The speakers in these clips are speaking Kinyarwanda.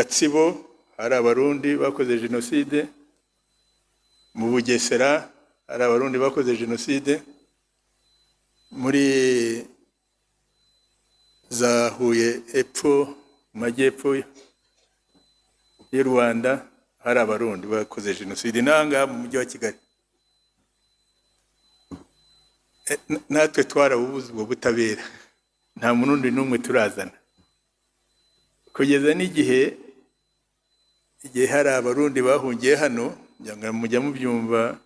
Gatsibo hari Abarundi bakoze jenoside, mu Bugesera hari Abarundi bakoze jenoside, muri za Huye epfo mu majyepfo y'u Rwanda hari Abarundi bakoze jenoside, n'ahangaha mu mujyi wa Kigali. Natwe twarabubuze ubwo butabera, nta Murundi n'umwe turazana, kugeza n'igihe igihe hari Abarundi bahungiye hano. Ngira ngo mujya mubyumva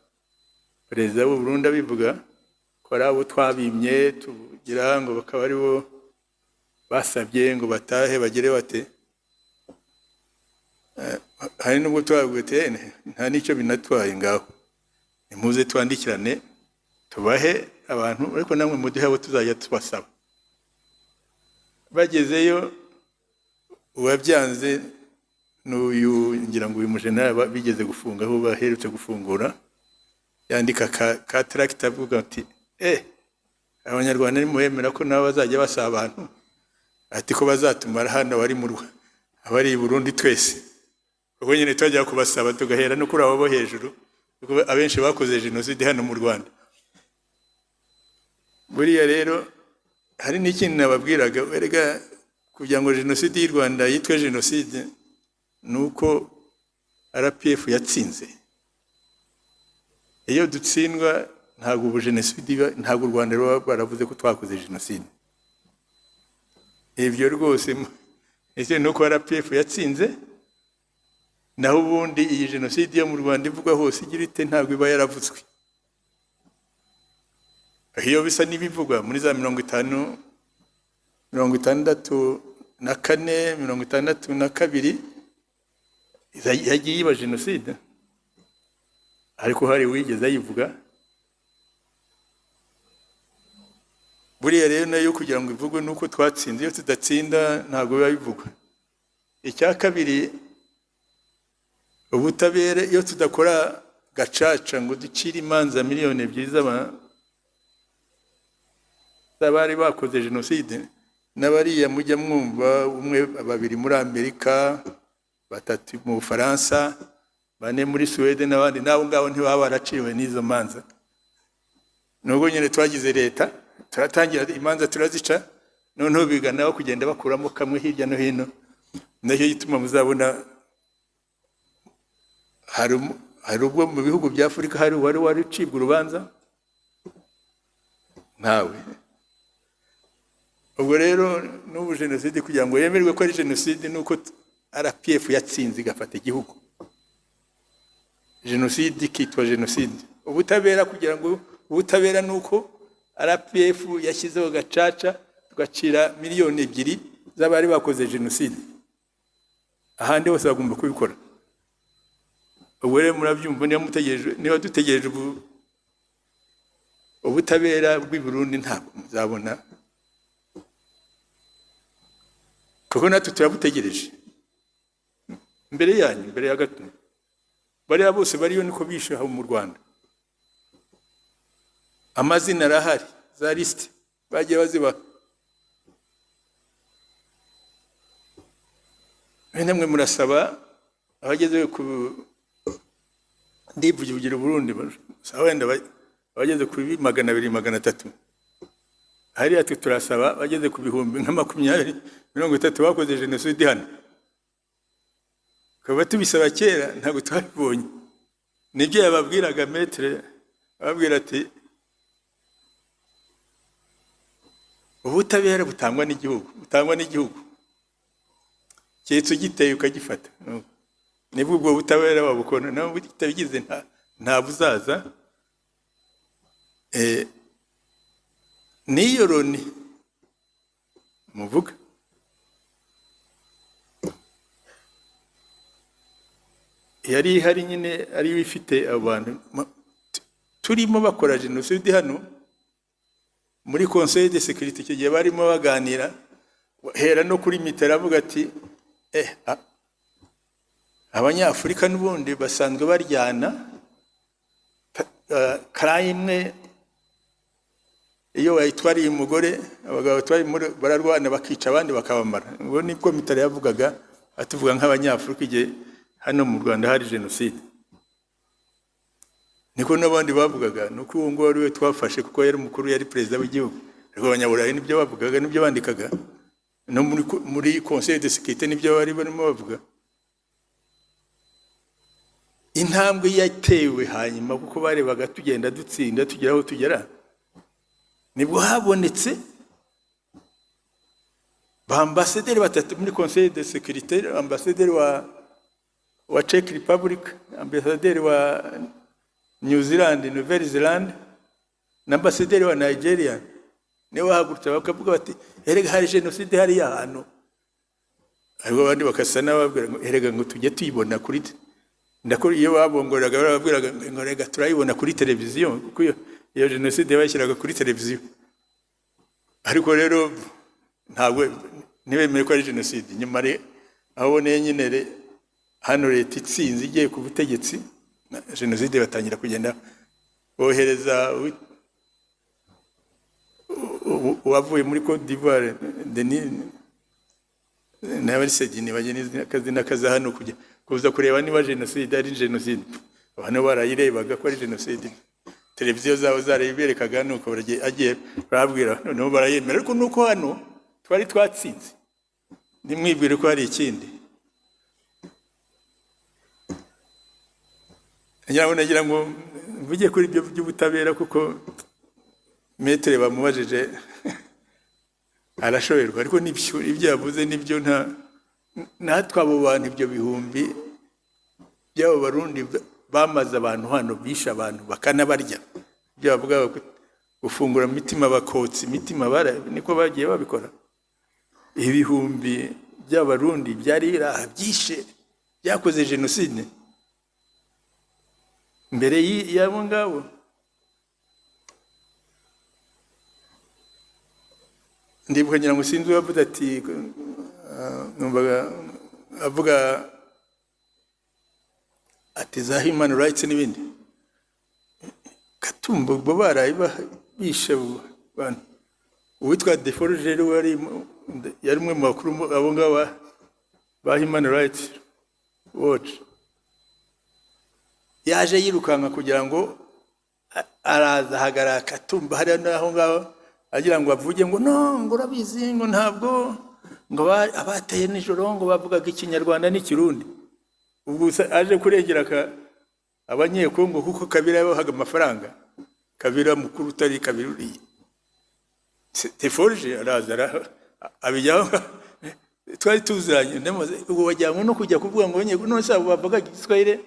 perezida w'u Burundi abivuga ko ari abo twabimye, tugira ngo bakaba ari bo basabye ngo batahe bagere bate. Hari n'ubwo twababwiye tuti, nta n'icyo binatwaye, ngaho nimuze twandikirane tubahe abantu, ariko namwe muduhe abo tuzajya tubasaba. Bagezeyo uwabyanze n'uyu, ngira ngo uyu mujenerali bigeze gufunga, aho baherutse gufungura, yandika ka tract avuga ati: "Abanyarwanda nimubemera ko nabo bazajya basaba abantu," ati, "ko bazatumara hano abari mu abari i Burundi twese." Ubwo nyine twajya kubasaba tugahera no kuri abo bo hejuru, kuko abenshi bakoze jenoside hano mu Rwanda. Buriya rero hari n'ikindi nababwiraga: erega kugira ngo jenoside y'u Rwanda yitwe jenoside ni uko RPF yatsinze. Iyo dutsindwa ntabwo ubu jenoside iba, ntabwo u Rwanda ruba rwaravuze ko twakoze jenoside. Ibyo rwose ese ni uko RPF yatsinze, naho ubundi iyi jenoside yo mu Rwanda ivugwa hose igira ite, ntabwo iba yaravutswe. Iyo bisa n'ibivugwa muri za 50, 64, 62, yagiye iba jenoside, ariko hari uwigeze ayivuga? Buriya rero nayo kugira ngo ivugwe nuko twatsinze, iyo tudatsinda ntabwo biba bivugwa. Icya kabiri, ubutabera: iyo tudakora gacaca ngo ducire imanza miliyoni 2 z'abari bakoze jenoside, n'abariya mujya mwumva, umwe, babiri muri Amerika, batatu mu Bufaransa, bane muri Suwede n'abandi, n'abo ngabo ntibaba baraciwe n'izo manza. Nubwo nyine twagize leta, turatangira imanza turazica, noneho biga nabo kugenda bakuramo kamwe hirya no hino. Nacyo gituma muzabona hari ubwo mu bihugu bya Afurika hari uwari wari ucibwa urubanza? Ntawe. Ubwo rero n'ubu jenoside kugira ngo yemerwe ko ari jenoside ni uko RPF yatsinze igafata igihugu, jenoside ikitwa jenoside. Ubutabera, kugira ngo ubutabera ni uko RPF yashyizeho gacaca tugacira miliyoni 2 z'abari bakoze jenoside. Ahandi hose bagomba kubikora. Ubwo rero murabyumva, niba mutegereje, niba dutegereje ubutabera bw'i Burundi, ntabwo muzabona, kuko natwe turabutegereje mbere yanyu, mbere ya gato. Bariya bose bariyo niko bishe aho mu Rwanda, amazina arahari, za lisite bagiye bazibaha. Namwe murasaba abageze ku, ndivugira Burundi, wenda abageze kuri 200, 300, hariya twe turasaba abageze ku bihumbi nka 20, 30 bakoze jenoside hano. Tukaba tubisaba kera, ntabwo twabibonye. Nibyo yababwiraga maître, ababwira ati ubutabera butangwa n'igihugu, butangwa n'igihugu, keretse ugiteye ukagifata, nibwo ubwo butabera wabukona, nawe utabigize nta buzaza. N'iyo Loni muvuga yari ihari nyine, ariyo ifite abantu turimo bakora jenoside hano muri Conseil de sécurité. Icyo gihe barimo baganira, hera no kuri Mitterrand avuga ati: "Abanyafurika n'ubundi basanzwe baryana crime, iyo wayitwariye umugore, abagabo batwariye, bararwana bakica abandi bakabamara." Ubwo nibwo Mitterrand yavugaga Atuvuga nk'Abanyafurika, igihe hano mu Rwanda hari jenoside, niko n'abandi bavugaga. Ni uko uwo nguwo ari we twafashe kuko yari umukuru, yari perezida w'igihugu. Ariko Abanyaburayi nibyo bavugaga, nibyo bandikaga, no muri Conseil de sécurité nibyo bari barimo bavuga. Intambwe yatewe hanyuma, kuko barebaga tugenda dutsinda, tugera aho tugera, nibwo habonetse ba ambasaderi batatu muri Conseil de sécurité: ambasaderi wa Czech Republic, ambasaderi wa New Zealand, Nouvelle Zelande, na ambasaderi wa Nigeria. Niwe bahagurutse bakavuga bati: "Erega hari jenoside hariya hantu." Ariko abandi bakasa n'ababwira ngo: "Erega ngo tujye tuyibona kuri." Ndako iyo babongoreraga, barababwiraga ngo: "Rega turayibona kuri televiziyo," kuko iyo jenoside bayishyiraga kuri televiziyo. Ariko rero ntabwo ntibemere ko ari jenoside. Nyuma aho uboneye nyine hano leta itsinze, igiye ku butegetsi, jenoside batangira kugenda bohereza uwavuye muri Cote d'Ivoire, Denis, nawe ari Sedini, bagena akazina kaza hano kujya kuza kureba niba jenoside ari jenoside. Abantu barayirebaga ko ari jenoside, televiziyo zabo zarayiberekaga. Nuko agiye barabwira, noneho barayemera. Ariko nuko hano twari twatsinze, ntimwibwire ko hari ikindi. Nagira ngo mvuge kuri ibyo by'ubutabera, kuko maître bamubajije arashoberwa. Ariko nibyo, ibyo yavuze nibyo. Nta natwe abo bantu, ibyo bihumbi by'abo Barundi bamaze abantu hano, bishe abantu bakanabarya, ibyo bavuga gufungura imitima, bakotsa imitima, niko bagiye babikora. Ibihumbi by'Abarundi byari biri aha byishe, byakoze jenoside mbere y'abo ngabo. Ndibuka, ngira ngo sinzi uwavuze ati, numvaga avuga ati za human rights n'ibindi. Katumba ubwo baraye bishe abo bantu. Uwitwa Deforge rero yari umwe mu bakuru abo ngabo ba Human Rights Watch, yaje yirukanka kugira ngo araza ahagarara Katumba hariya n'aho ngaho, agira ngo avuge ngo: "No," ngo: "urabizi," ngo: "ntabwo," ngo "abateye nijoro," ngo "bavugaga Ikinyarwanda n'Ikirundi." Ubwo aje kurengera Abanyekongo, kuko Kabila yabahaga amafaranga, Kabila mukuru, utari Kabila uriya. Deforge araza abijyaho. Twari tuziranye, ndamubaza: "Ubwo wajyanywe no kujya kuvuga ngo none se abo bavugaga Igiswahili?"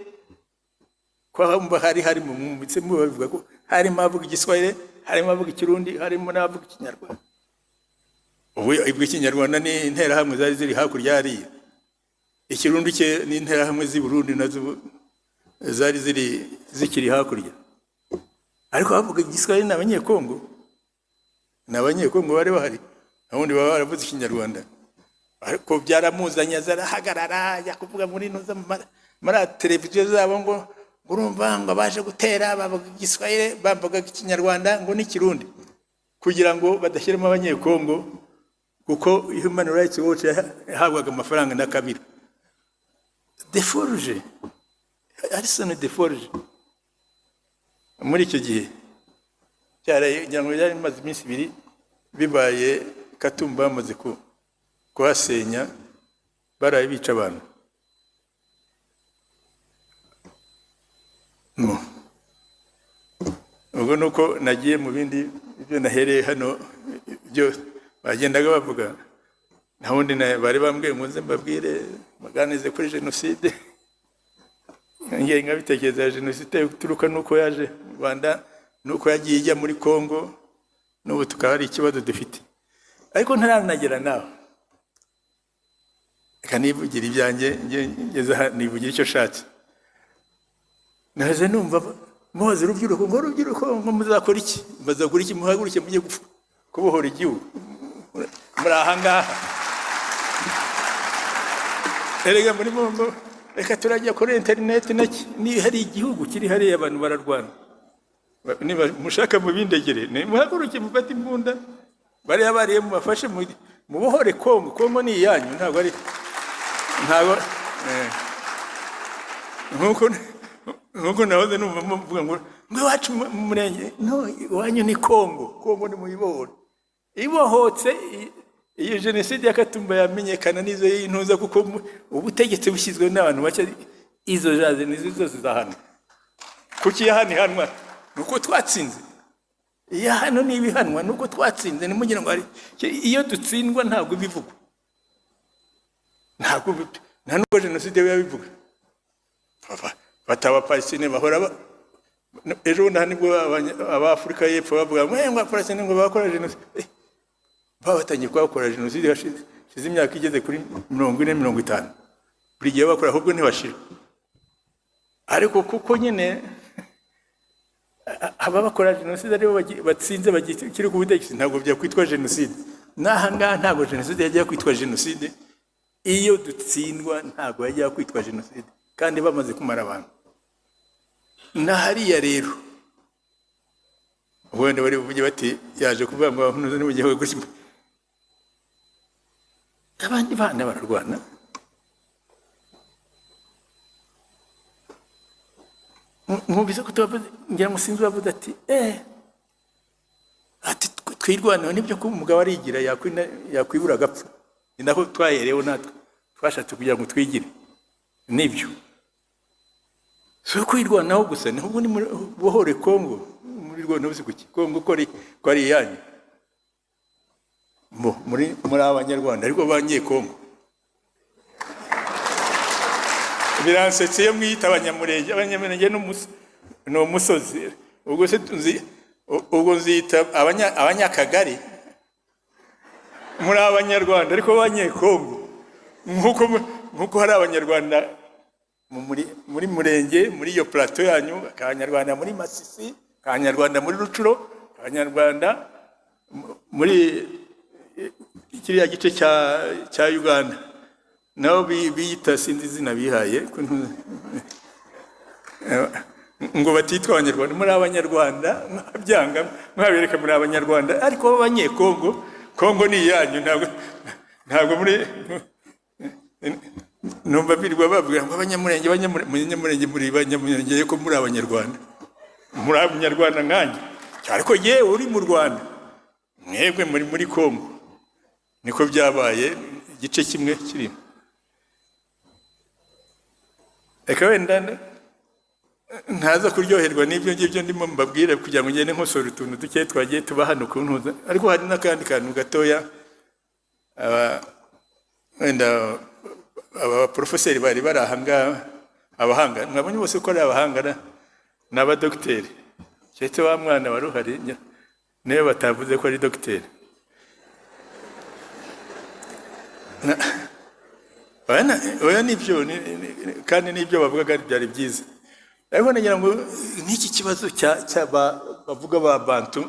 Ko hari mu ndetse babivuga ko harimo abavuga Igiswahili, harimo abavuga Ikirundi, harimo n'abavuga Ikinyarwanda. Ubu Ikinyarwanda ni Interahamwe zari ziri hakurya hariya, Ikirundi cye ni Interahamwe z'i Burundi nazo zari ziri zikiri hakurya. Ariko abavuga Igiswahili ni Abanyekongo, ni Abanyekongo bari bahari, ubundi baba baravuze Ikinyarwanda. Ariko byaramuzanye, aza arahagarara, ajya kuvuga muri ntuza muri televiziyo zabo ngo urumva, ngo abaje gutera bavuga Igiswahili, bavugaga Ikinyarwanda ngo n'Ikirundi, kugira ngo badashyiramo Abanyekongo, kuko Human Rights Watch yahabwaga amafaranga na Kabila. Deforge, Alison Deforge, muri icyo gihe ngira ngo byari bimaze iminsi 2 bibaye, Katumba bamaze kuhasenya, baraye bica abantu. No. Ubwo nuko nagiye mu bindi, ibyo nahereye hano, ibyo bagendaga bavuga. Nta wundi bari bambwiye ngo nze mbabwire, baganize kuri jenoside, ingengabitekerezo ya jenoside ituruka nuko yaje mu Rwanda, nuko yagiye ijya muri Congo, n'ubu tukaba hari ikibazo dufite. Ariko ntaranagera nawe, reka nivugire ibyanjye. Ngeze aha nivugira icyo nshatse. Naje numva mubaza urubyiruko ngo: "Urubyiruko," ngo: "muzakora iki? Muzakora iki? Muhaguruke mujye kubohora igihugu." Muri aha ngaha erega muri ngo reka turajya kuri interineti naki, ni hari igihugu kiri hariya, abantu bararwana. Niba mushaka mubindegere, muhaguruke mufate imbunda, bariya bariye mubafashe, mubohore Kongo. Kongo ni iyanyu, ntabwo ari Ntabwo nkuko nahoze numva muvuga ngo iwacu mu murenge. No, iwanyu ni Kongo. Kongo ni muyibohore. Ibohotse, iyo jenoside ya Katumba yamenyekana n'izo y'intuza, kuko ubutegetsi bushyizwe n'abantu bake. Izo jaze nizo zose zahanwa. Kuki iya ihanwa? Ni uko twatsinze. Iya hano niba ihanwa, ni uko twatsinze. Ntimugira ngo hari iyo dutsindwa. Ntabwo bivugwa, ntabwo nta nubwo jenoside biba bivuga. Bata Abapalestine bahora ejo bundi aha nibwo Abafurika y'Epfo bavuga ngo ngo Abapalestine ngo bakora jenoside. Baba batangiye kuhakora jenoside hashize imyaka igeze kuri 40, 50. Buri gihe bakora, ahubwo ntibashira. Ariko kuko nyine aba bakora jenoside aribo batsinze, bakiri ku butegetsi, ntabwo byakwitwa jenoside. N'aha ngaha ntabwo jenoside yajya kwitwa jenoside. Iyo dutsindwa ntabwo yajya kwitwa jenoside kandi bamaze kumara abantu. Na hariya rero wenda bari buvuge bati yaje kuvuga ngo ntuze n'ubugiye gutya. Abandi bana bararwana. Mwumvise ko tubavuze, ngira ngo sinzi uwavuze ati ati twirwaneho. Nibyo, ko umugabo arigira, yakwibura agapfa. Ni nako twaherewe natwe, twashatse kugira ngo twigire. Nibyo, si ukwirwanaho gusa, ni ahubwo ni bohore Kongo. Muri rwanda uzi kuki Kongo ko ari iyanyu? Muri Abanyarwanda, ariko Abanyekongo biransetse iyo mwiyita Abanyamurenge. Abanyamurenge ni umusozi. Ubwo se ubwo nziyita Abanyakagari? Muri Abanyarwanda ariko Abanyekongo, nkuko hari Abanyarwanda muri Murenge, muri iyo plateau yanyu, Abanyarwanda muri Masisi, Abanyarwanda muri Rucuro, Abanyarwanda muri kiriya gice cya Uganda, nabo biyita sinzi izina bihaye, ko ngo batitwa Abanyarwanda. Muri Abanyarwanda, mwabyanga mwabereka, muri Abanyarwanda ariko b'Abanyekongo. Kongo ni iyanyu. Ntabwo muri numva birirwa bavuga ngo Abanyamurenge, Abanyamurenge. Muri Abanyamurenge ko muri Abanyarwanda, muri Abanyarwanda nkanjye, ariko yewe uri mu Rwanda, mwebwe muri Kongo. Niko byabaye, igice kimwe kirimo. Reka wenda ntaza kuryoherwa n'ibyo ngibyo ndimo mbabwire, kugira ngo ngende nkosora utuntu duke twagiye tuba hano ku ntuza. Ariko hari n'akandi kantu gatoya, wenda aba porofeseri bari bari aha ngaha, abahanga mwabonye bose ko ari abahanga, ni abadogiteri, keretse wa mwana wari uhari niwe batavuze ko ari dogiteri. Oya, nibyo, kandi n'ibyo bavugaga byari byiza. Ariko nagira ngo nk'iki kibazo cya bavuga ba Bantu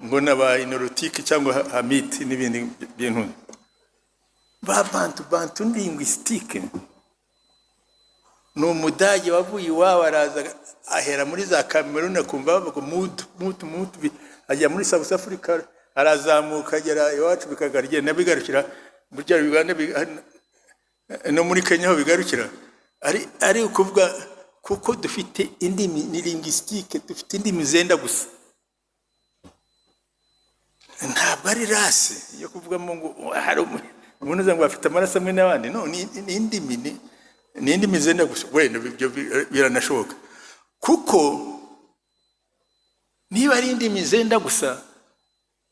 ngo n'aba Nilotique cyangwa Hamite n'ibindi bintu ba Bantu, Bantu linguistique ni Umudage wavuye iwabo, araza ahera muri za Cameroon, akumva bavuga mutu mutu mutu, ajya muri South Africa, arazamuka agera iwacu, bikagaragenda bigarukira muri bya Uganda, no muri Kenya aho bigarukira. Ari ukuvuga kuko dufite indimi, ni linguistique, dufite indimi zenda gusa. Ntabwo ari race yo kuvugamo ngo hari umuntu uza ngo afite amaraso amwe n'abandi. No, ni indimi, ni indimi zenda gusa. Wenda ibyo biranashoboka, kuko niba ari indimi zenda gusa,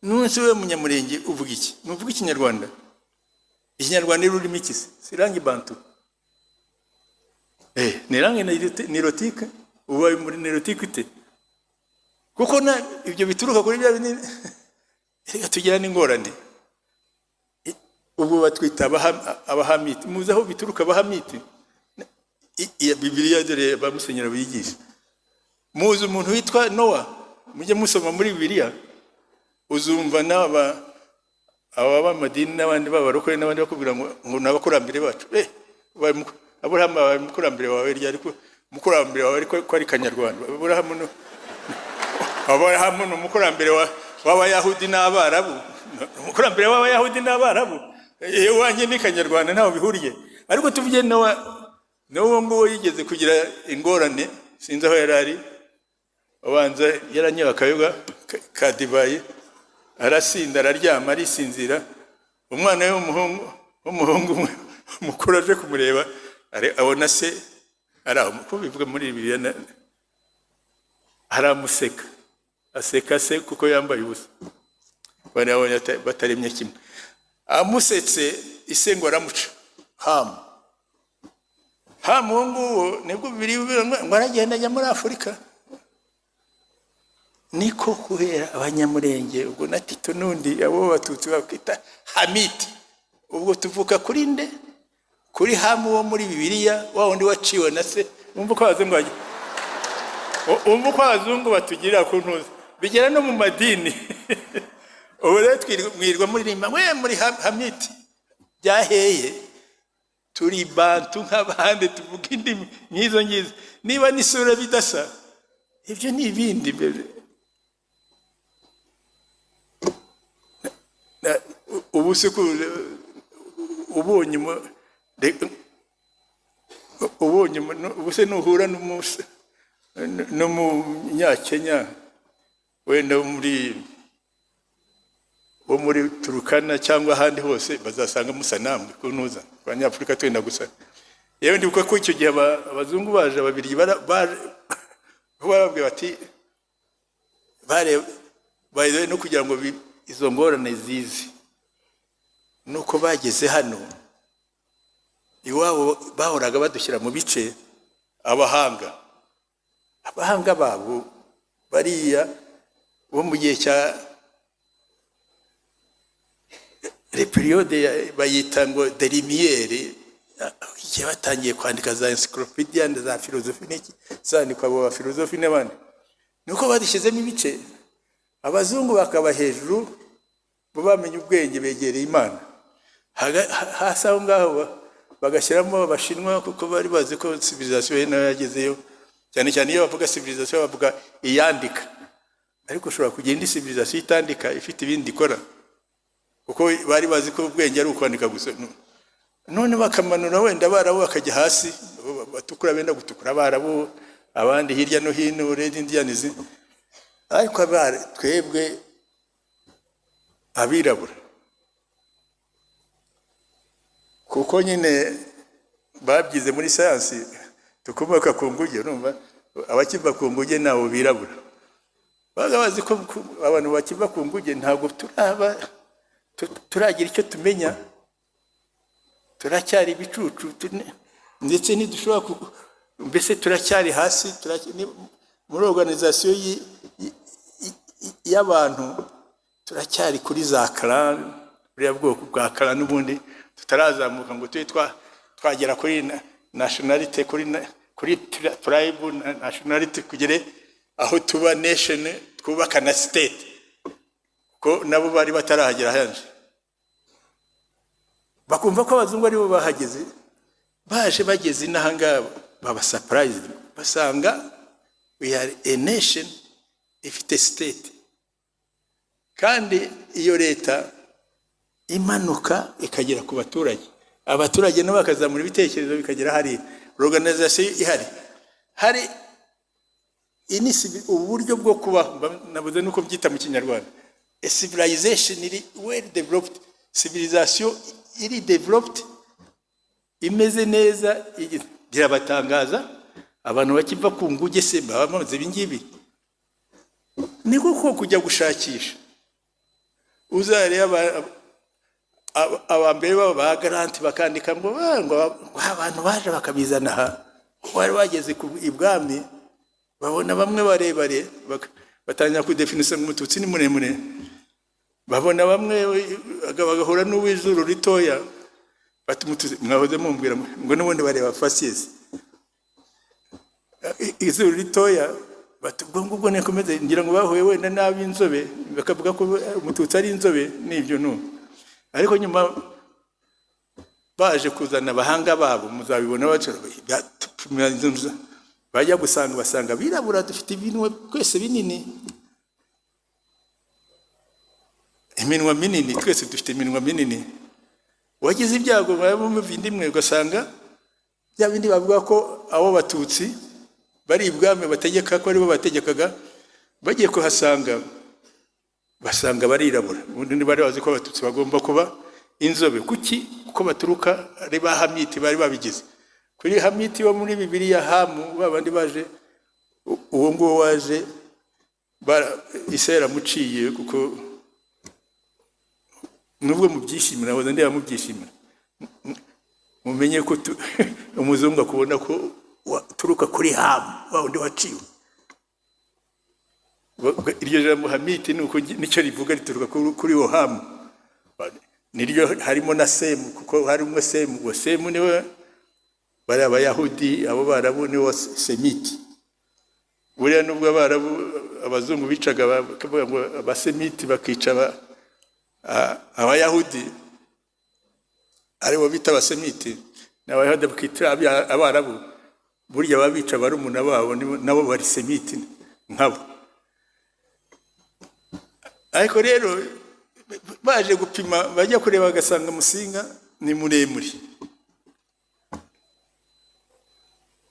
none se wowe Munyamurenge uvuga iki? Ntuvuga Ikinyarwanda? Ikinyarwanda ni ururimi iki se? Si langue bantu? Ni langue nilotique. Ubaye muri nilotique ute? Kuko na ibyo bituruka kuri bya bindi. Reka tugira n'ingorane. Ubu batwita Abahamiti. Muzi aho bituruka Abahamiti? Iya Bibiliya, dore ba musenyeri bigisha. Muzi umuntu witwa Nowa? Mujye musoma muri Bibiliya, uzumva n'aba aba b'amadini n'abandi b'abarokore n'abandi bakubwira ngo ni abakurambere bacu. Aburahamu abaye umukurambere wawe ryari? Ko umukurambere wawe ariko ko ari Kanyarwanda? Aburahamu ni umukurambere w'Abayahudi n'Abarabu, umukurambere w'Abayahudi n'Abarabu. Iyo wanjye ni Kanyarwanda, ntaho bihuriye. Ariko tuvuge Nowa, n'uwo nguwo yigeze kugira ingorane, sinzi aho yari ari, ubanza yaranyoye akayoga ka divayi, arasinda, araryama, arisinzira. Umwana we w'umuhungu umwe mukuru aje kumureba, abona se ari aho, uko bivuga muri Bibiliya, aramuseka, aseka se kuko yambaye ubusa. Bari babonye bataremye kimwe. Amusetse, ise ngo aramuca. Hamu, Hamu uwo nguwo, nibwo Bibiliya ivuga ngo aragenda ajya muri Afurika. Niko kubera Abanyamurenge ubwo na Tito n'undi, abo Batutsi bakita Hamiti. Ubwo tuvuka kuri nde? Kuri Hamu wo muri Bibiliya, wa wundi waciwe na se. Wumva uko abazungu batugirira ku ntuza, bigera no mu madini. Ubu rero mwirirwa muririmba we muri Hamiti byaheye. Turi Bantu nk'abandi, tuvuga indimi nk'izo ngizo. Niba n'isura bidasa, ibyo ni ibindi. Ubu se ko ubonye ubonye ubu se nuhura n'Umunyakenya wenda wo muri Turukana cyangwa ahandi hose, bazasanga musa namwe ku ntuza. Abanyafurika twenda gusa. Yewe, ndibuka ko icyo gihe abazungu baje, Ababirigi barababwira bati bare by no kugira ngo izo ngorane zize, nuko bageze hano iwabo bahoraga badushyira mu bice. Abahanga babo bariya bo mu gihe cya période bayita ngo des Lumières, igihe batangiye kwandika za encyclopedia na za philosophie n'iki, zandikwa abo bafilozofi n'abandi, nuko badushyizemo ibice. Abazungu bakaba hejuru, bo bamenye ubwenge, begereye Imana. Hasi aho ngaho bagashyiramo Abashinwa, kuko bari bazi ko civilisation ye nayo yagezeyo. Cyane cyane iyo bavuga civilisation, bavuga iyandika, ariko ushobora kugira indi civilisation itandika, ifite ibindi ikora, kuko bari bazi ko ubwenge ari ukwandika gusa. None bakamanura wenda Abarabu bakajya hasi, batukura, benda gutukura, Abarabu, abandi hirya no hino, Red Indians. Ariko twebwe abirabura, kuko nyine babyize muri sayansi, dukomoka ku nguge. Urumva abakiva ku nguge nabo birabura, baga bazi ko abantu bakiva ku nguge ntabwo turaba turagira icyo tumenya, turacyari ibicucu, ndetse ntidushobora mbese turacyari hasi, muri organisation y'abantu turacyari kuri za clan, buriya bwoko bwa clan n'ubundi tutarazamuka ngo tube twagera kuri nationality, kuri tribe na nationality, kugere aho tuba nation, twubaka na state, ko nabo bari batarahagera henshi. Bakumva ko abazungu aribo bahageze. Baje bageze inaha ngaha, baba surprised, basanga we are a nation ifite state, kandi iyo leta imanuka ikagera ku baturage, abaturage nabo bakazamura ibitekerezo bikagera hariya, organisation ihari. Hari uburyo bwo kubaho, nabuze nuko mbyita mu Kinyarwanda, a civilization iri well developed, civilisation iri developed, imeze neza. Birabatangaza, abantu bakiva ku nguge se baba bamaze ibi ngibi. Niko ko kujya gushakisha, uzareba aba mbere baba ba Grant, bakandika ngo abantu baje bakabizana aha, bari bageze ku ibwami, babona bamwe barebare, batangira kudefinisa ngo Umututsi ni muremure. Babona bamwe bagahura n'uw'izuru ritoya, bati Umututsi mwahoze mumbwira ngo n'ubundi bareba faciès, izuru ritoya, bati ubwo ngubwo nikomeze. Ngira ngo bahuye wenda n'ab'inzobe, bakavuga ko Umututsi ari inzobe. N'ibyo nu ariko nyuma baje kuzana abahanga babo, muzabibona, bajya gusanga, basanga abirabura dufite ibinwa twese binini, iminwa minini, twese dufite iminwa minini. Wagize ibyago baba imwe, ugasanga bya bindi bavuga ko abo Batutsi bari ibwami bategeka, ko aribo bategekaga, bagiye kuhasanga basanga barirabura. Ubundi bari bazi ko Abatutsi bagomba kuba inzobe. Kuki? Kuko baturuka ari ba Hamiti, bari babigize kuri Hamiti wo muri Bibiliya, Hamu, ba bandi baje, uwo nguwo waje ise yaramuciye. Kuko nubwo mubyishimira, nahoze ndeba mubyishimira, mumenye ko umuzungu akubona ko waturuka kuri Hamu, wa wundi waciwe. Iryo jambo Hamiti ni uko nicyo rivuga, rituruka kuri uwo Hamu, niryo harimo na Semu, kuko harimo Semu. Uwo Semu niwe bari Abayahudi, abo Barabu niwo Semiti. Buriya nubwo Abarabu abazungu bicaga, bakavuga ngo Abasemiti bakica Abayahudi, aribo bita Abasemiti, n'Abayahudi bakita Abarabu, burya babica barumuna babo, nabo bari Semiti nkabo. Ariko rero baje gupima, bajya kureba bagasanga Musinga ni muremure,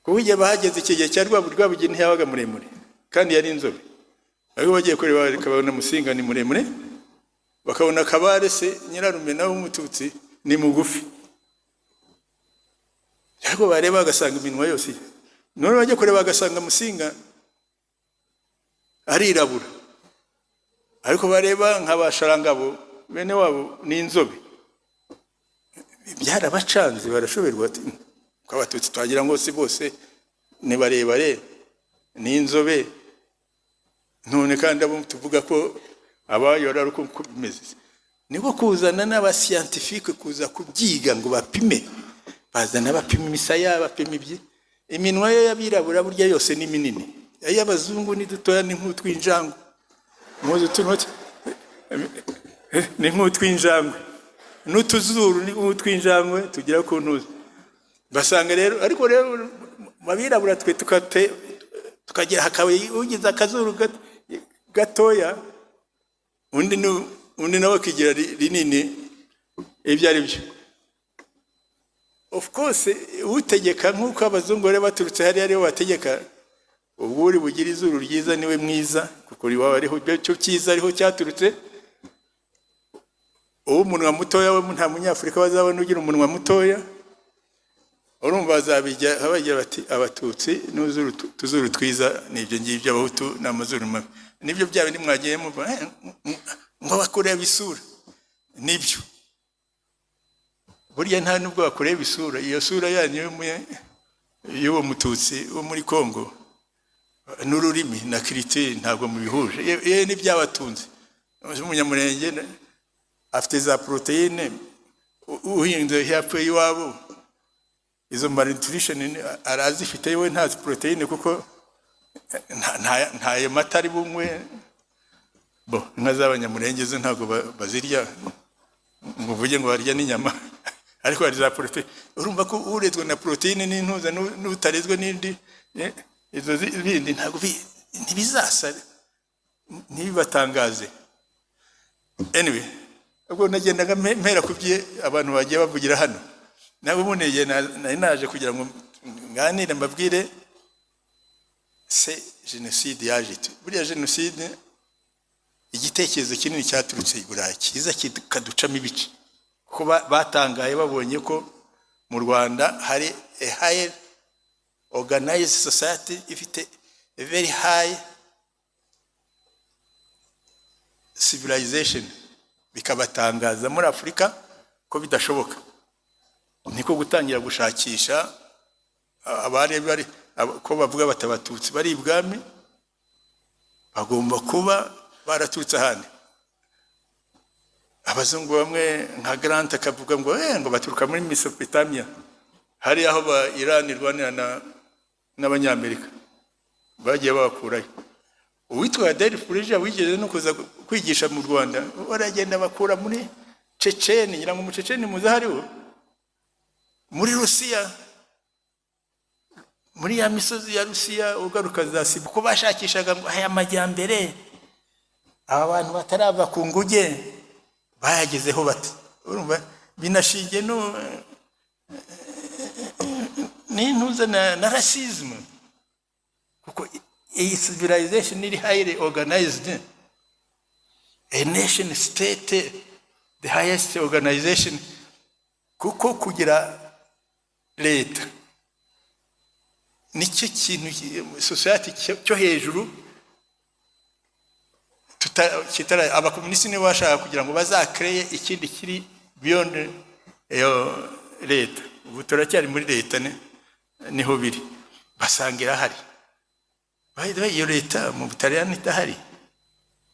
kuko igihe bahageze icyo gihe cya Rwabugili ntiyabaga muremure kandi yari inzobe. Ariko bagiye kureba bakabona Musinga ni muremure, bakabona Kabare se nyirarume nawe w'Umututsi ni mugufi, ariko bareba bagasanga iminwa yose. None bajya kureba bagasanga Musinga arirabura, ariko bareba nk'Abasharangabo bene wabo ni inzobe. Byarabacanze, barashoberwa, ati ko Abatutsi twagira ngo si bose ni barebare, ni inzobe, none kandi abo tuvuga ko abayora ari uko bimeze? Niko kuzana n'abascientifique kuza kubyiga ngo bapime. Bazana bapima imisaya, bapima ibyi iminwa ye y'abirabura, burya yose ni minini, ay'abazungu ni dutoya, ni nk'utw'injangwe. Muzi utuntu ni nk'utw'injangwe, n'utuzuru ni nk'utw'injangwe tugera ku ntuzi. Basanga rero, ariko rero mu abirabura twe tukagira hakaba ugize akazuru gatoya, undi nawe akigira rinini. Ibyo ari byo, of course, utegeka nk'uko abazungu bari baturutse hariya aribo bategeka, ubwo uri bugire izuru ryiza niwe mwiza, kuko iwawe ariho cyo cyiza, ariho cyaturutse. Uw'umunwa mutoya we, nta Munyafurika bazabona ugira umunwa mutoya. Urumva bazabijya bagira bati Abatutsi n'uzuru, tuzuru twiza ni ibyo ngibyo, Abahutu ni amazuru mabi. Nibyo bya bindi mwagiye muva ngo bakureba isura. Nibyo, burya nta nubwo bakureba isura, iyo sura yanyu y'uwo Mututsi wo muri Congo n'ururimi na culture ntabwo mubihuje. Ye n'ibyabatunze, Umunyamurenge afite za poroteyine, uhinze hepfo y'iwabo izo malnutrition arazifite, we nta poroteyine kuko ntayo mata ari bunywe. Bo inka z'Abanyamurenge zo ntabwo bazirya ngo uvuge ngo barya n'inyama, ariko hari za poroteyine. Urumva ko urezwe na poroteyine n'intuza n'utarezwe n'indi, izo bindi ntabwo ntibizasa, ntibibatangaze. Anyway, ubwo nagendaga mpera ku byo abantu bagiye bavugira hano. Nawe ubundi igihe nari naje kugira ngo nganire, mbabwire se jenoside yaje ite. Buriya jenoside, igitekerezo kinini cyaturutse i Burayi, cyiza kikaducamo ibice, kuko batangaye babonye ko mu Rwanda hari a high organized society ifite a very high civilization, bikabatangaza muri Afurika ko bidashoboka. Niko gutangira gushakisha abari bari ko bavuga bati Abatutsi bari ibwami bagomba kuba baraturutse ahandi. Abazungu bamwe nka Grant akavuga ngo ngo baturuka muri Mesopotamia, hari aho ba Iran irwanira n'Abanyamerika, bagiye babakurayo. Uwitwa Adele Furija wigeze no kuza kwigisha mu Rwanda, baragenda bakura muri Ceceni, ngira ngo Umuceceni muzi hariho muri Rusiya, muri ya misozi ya Rusiya ugaruka za Sibu, kuko bashakishaga ngo aya majyambere aba bantu batarava ku nguge bayagezeho bate. Urumva Binashingiye no n'intuza na racisme, kuko iyi civilization iri highly organized, a nation state, the highest organization, kuko kugira leta nicyo kintu society cyo hejuru kitara. Abakomunisiti nibo bashaka kugira ngo bazakreye ikindi kiri beyond iyo leta. Ubu turacyari muri leta, niho biri, basanga irahari. By the way, iyo leta mu Butaliyani idahari,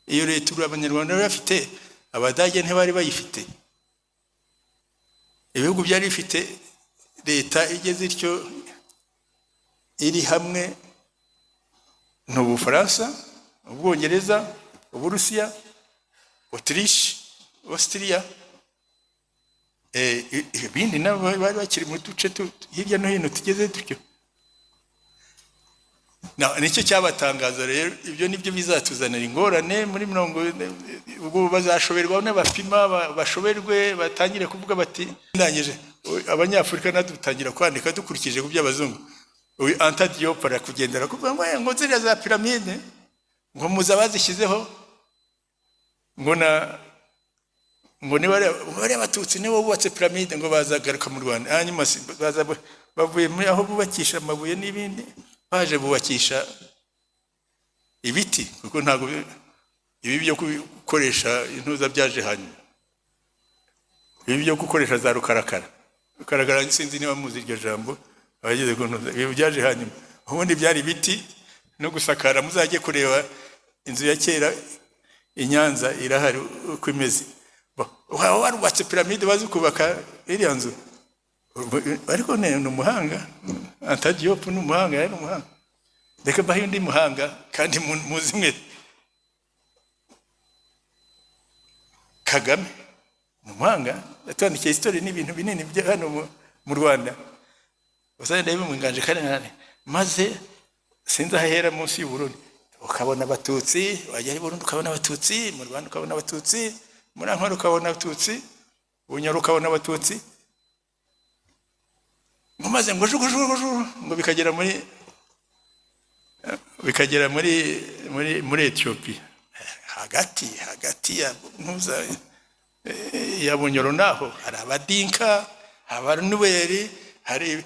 iyo leta ubu Abanyarwanda bari bafite, Abadage ntibari bayifite. Ibihugu byari bifite leta igeze ityo iri hamwe ni Ubufaransa, Ubwongereza, Uburusiya, Autriche, Austria. Ibindi nabo bari bakiri mu duce hirya no hino tugeze dutyo. Nicyo cyabatangaza rero. Ibyo nibyo bizatuzanira ingorane muri mirongo, ubwo bazashoberwa n'abapima, bashoberwe, batangire kuvuga bati ndangije. Abanyafurika natwe dutangira kwandika dukurikije ku by'abazungu. Uyu Anta Diop arakugendera kuvuga ngo ngo ziriya za piramide ngo muzi abazishyizeho, ngo na ngo niba bariya Abatutsi nibo bubatse piramide, ngo bazagaruka mu Rwanda. Hanyuma baza bavuye muri aho bubakisha amabuye n'ibindi, baje bubakisha ibiti, kuko ntabwo ibi byo gukoresha intuza byaje hanyuma, ibi byo gukoresha za rukarakara. Rukarakara, sinzi niba muzi iryo jambo abageze ku ntuza. Ibi byaje hanyuma, ubundi byari ibiti no gusakara. Muzajye kureba inzu ya kera i Nyanza, irahari uko imeze. Waba warubatse piramide, bazi kubaka iriya nzu. Ariko ni umuhanga, Anta Diop ni umuhanga, yari umuhanga. Reka mbahe undi muhanga kandi muzi mwe. Kagame ni umuhanga, yatwandikiye history n'ibintu binini bya hano mu Rwanda. Uzagenda bimwiganje kandi nane maze sinzi ahera munsi y'u Burundi ukabona Abatutsi, wajya i Burundi ukabona Abatutsi, mu Rwanda ukabona Abatutsi, muri Ankole ukabona Abatutsi, Bunyoro ukabona Abatutsi, ngo maze ngo jugu jugu jugu, ngo bikagera muri Ethiopia hagati hagati ya ntuza ya Bunyoro, naho hari Abadinka, Abanuweri, hari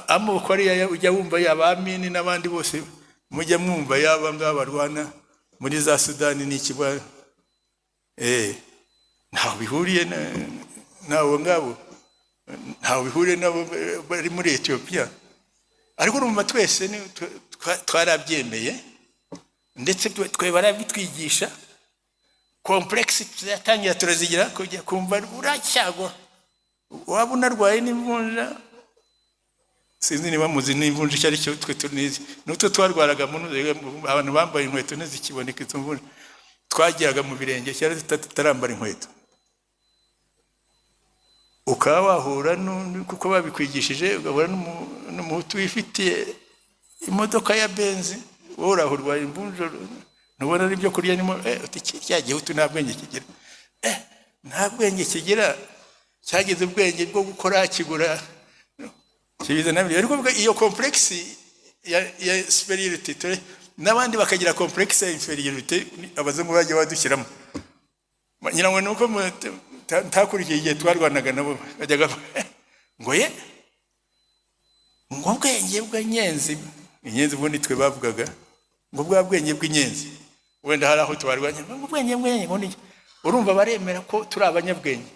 amoko ariya ujya wumva y'Abamini n'abandi bose mujya mwumva, yaba ngaba barwana muri za Sudani n'ikibwa, ntaho bihuriye n'abo ngabo, ntaho bihuriye n'abo bari muri Ethiopia. Ariko urumva twese twarabyemeye, ndetse twe barabitwigisha. Complexe tuzatangira turazigira, kujya kumva uracyagwa, waba unarwaye n'imvunja. Sinzi niba muzi n'imvunja icyo ari cyo. Twe tunizi n'utwo twarwaraga mu abantu bambaye inkweto ntizikiboneka izo mvunja twagiraga mu birenge cyari tutarambara inkweto. Ukaba wahura, kuko babikwigishije, ugahura n'Umuhutu wifitiye imodoka ya Benz, wowe uraho urwaye imvunja, ntubona n'ibyo kurya nimo. Uti cya Gihutu nta bwenge kigira, nta bwenge kigira, cyagize ubwenge bwo gukora kigura kibizana. Ariko iyo complexe ya supériorité, n'abandi bakagira complexe ya infériorité, abazungu bajya badushyiramo. Ngira ngo ni uko ntakurikiye igihe twarwanaga nabo, bajyaga ngo ye ngo ubwenge bw'inyenzi, inyenzi ubundi twe bavugaga ngo bwa bwenge bw'inyenzi, wenda hari aho tubarwanya ngo ubwenge bw'inyenzi ngo ni. Urumva baremera ko turi abanyabwenge.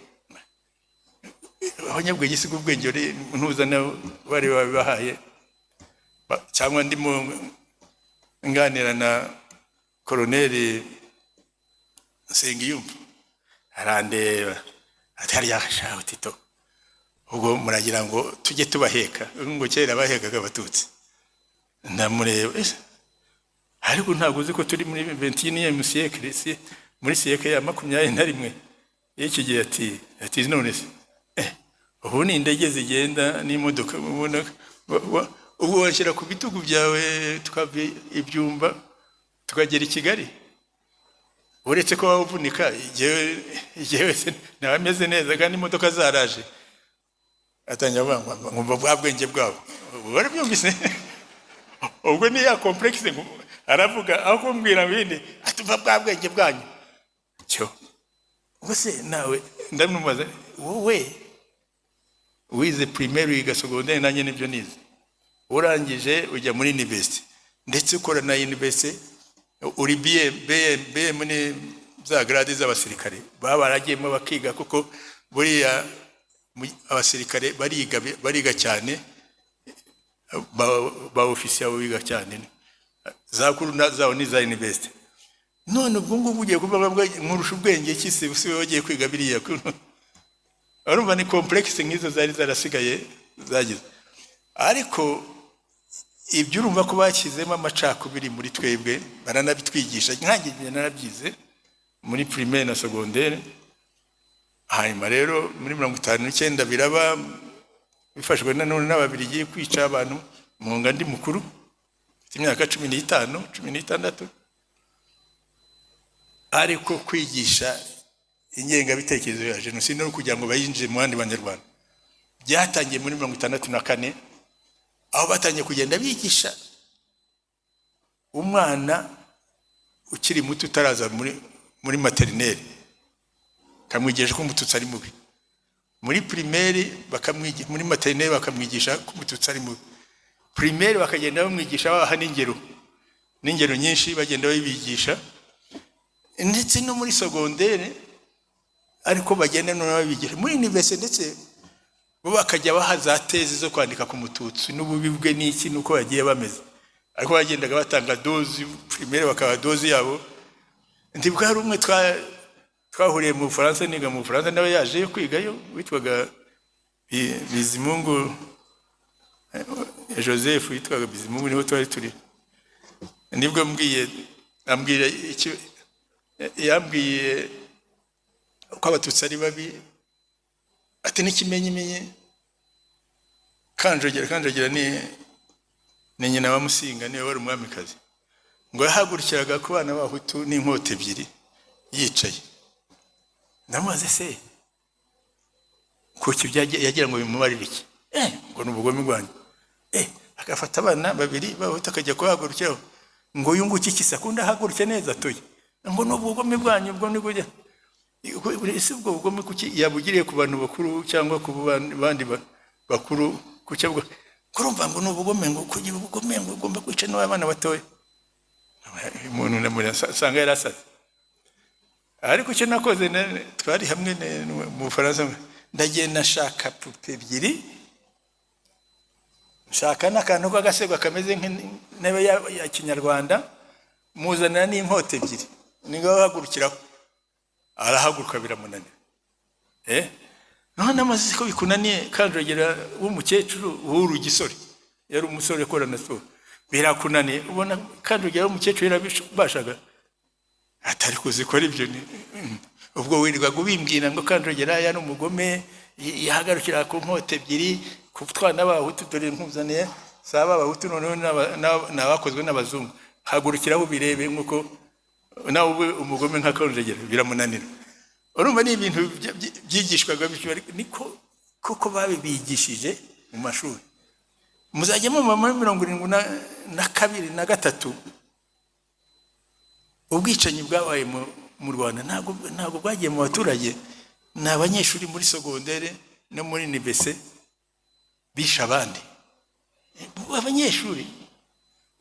Abanyabwenge si ubwenge ntuza bari babibahaye. Cyangwa ndimo nganira na Koroneri Nsengiyumva, arandeba ati: "Hariya shaho Tito, ubwo muragira ngo tujye tubaheka?" Ngo kera bahekaga Abatutsi. Ndamureba: "Ariko ntabwo uzi ko turi muri 21e siècle, muri siècle ya 21 y'iki gihe?" Ati: "None se ubu ni indege zigenda n'imodoka, ubwo washyira ku bitugu byawe tukava ibyumba tukagera i Kigali?" Uretse ko waba uvunika, jyewe naba ameze neza kandi imodoka zaraje. Atangira kuvuga ngo nkumva bwa bwenge bwabo barabyumvise. Ubwo ni ya complexe. Aravuga aho kumbwira bindi, atuva bwa bwenge bwanyu cyo. Ubwo se nawe ndamubaza, wowe wize primaire, wiga secondaire, nanjye nibyo nize, urangije ujya muri university, ndetse ukora na university, uri BM, BM, BM ni za grade z'abasirikare baba baragiyemo bakiga, kuko buriya abasirikare bariga, bariga cyane, ba ofisiye abo biga cyane, za kuru zabo ni za university. None ubwo ngubwo ugiye kuvuga ngo nkurusha ubwenge ki? Se si wowe wagiye kwiga biriya? Urumva ni complexe nk'izo zari zarasigaye zagize. Ariko ibyo urumva ko bashyizemo amacakubiri muri twebwe, baranabitwigisha. Nkanjye njye narabyize muri primaire na secondaire. Hanyuma rero muri 59 biraba, bifashwe nanone n'Ababiligi kwica abantu mu ndi mukuru, mfite imyaka 15, 16. Ariko kwigisha ingengabitekerezo ya jenoside no kugira ngo bayinjire mu bandi Banyarwanda byatangiye muri 64, aho batangiye kugenda bigisha umwana ukiri muto utaraza muri maternelle, kamwigisha ko Umututsi ari mubi. Muri primaire bakamwigisha, muri maternelle bakamwigisha ko Umututsi ari mubi, primaire bakagenda bamwigisha, babaha n'ingero nyinshi, bagenda babigisha, ndetse no muri secondaire ariko bagenda noneho babigisha. Muri université ndetse bo bakajya baha za thèse zo kwandika ku Mututsi n'ububi bwe n'iki n'uko bagiye bameze. Ariko bagendaga batanga dose, primaire bakaba dose yabo. Ndibuka hari umwe twahuriye mu Bufaransa, niga mu Bufaransa, nawe yaje kwigayo, witwaga Bizimungu Joseph, witwaga Bizimungu, niho twari turi. Nibwo mbwiye, ambwira iki, yambwiye ko Abatutsi ari babi, ati n'ikimenyimenyi Kanjogera, Kanjogera ni nyina wa Musinga, niwe wari umwamikazi, ngo yahagurukiraga ku bana b'Abahutu n'inkota ebyiri yicaye. Ndamubaze se kuki yagira ngo bimumarire iki? Ngo ni ubugome bwanyu. Agafata abana babiri b'Abahutu akajya kuhagurukiraho ngo yunguke iki se? Akunda ahaguruke neza atuye, ngo ni ubugome bwanyu. Ubwo ni bujya ese ubwo bugome kuki yabugiriye ku bantu bakuru cyangwa ku bandi bakuru? Kuki avuga kurumva ngo ni ubugome, ngo kugira ubugome ngo ugomba kwica n'abana batoya? Umuntu ndamureba nsanga yari asaze. Ariko icyo nakoze, twari hamwe mu Bufaransa, ndagenda nshaka poupée ebyiri, nshaka n'akantu k'agasego kameze nk'intebe ya kinyarwanda, muzanira n'inkota ebyiri, ni ahagurukiraho, arahaguruka biramunanira. None amaze ko bikunaniye, Kanjogera w'umukecuru w'uru gisore, yari umusore ukora na siporo, birakunaniye, ubona Kanjogera w'umukecuru yarabibashaga, atari kuzikora ibyo ni ubwo wirirwaga ubimbwira ngo Kanjogera yari umugome, yahagarukira ku nkota ebyiri ku twana b'Abahutu, dore nkuzaniye si ab'Abahutu, noneho ni abakozwe n'abazungu, hagurukiraho ubirebe nk'uko nawe ube umugome nka Kanjogera. Biramunanira. Urumva ni ibintu byigishwaga bityo, ariko niko kuko babibigishije mu mashuri. Muzajya mumva muri 72 na 3 ubwicanyi bwabaye mu Rwanda ntabwo bwagiye mu baturage, ni abanyeshuri muri secondaire no muri université bishe abandi. Abanyeshuri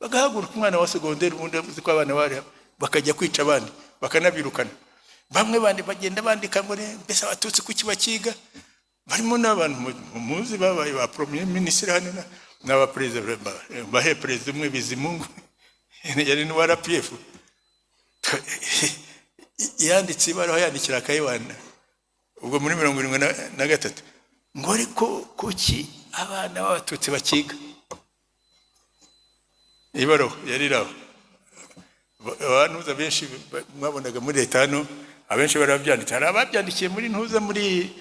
bagahaguruka, umwana wa secondaire, ubundi uzi ko abana bari bakajya kwica abandi, bakanabirukana bamwe. Bandi bagenda bandika ngo mbese Abatutsi kuki bakiga? Barimo n'abantu muzi babaye ba premier ministre hano n'abaperezida, bahe perezida umwe Bizimungu yari n'uwa RPF, yanditse ibaruwa yandikira Kayibanda ubwo muri 73 ngo ariko kuki abana b'Abatutsi bakiga? Ibaruwa yari iraho. Abantuza benshi mwabonaga muri leta hano, abenshi bari babyanditse. Hari ababyandikiye muri ntuza, muri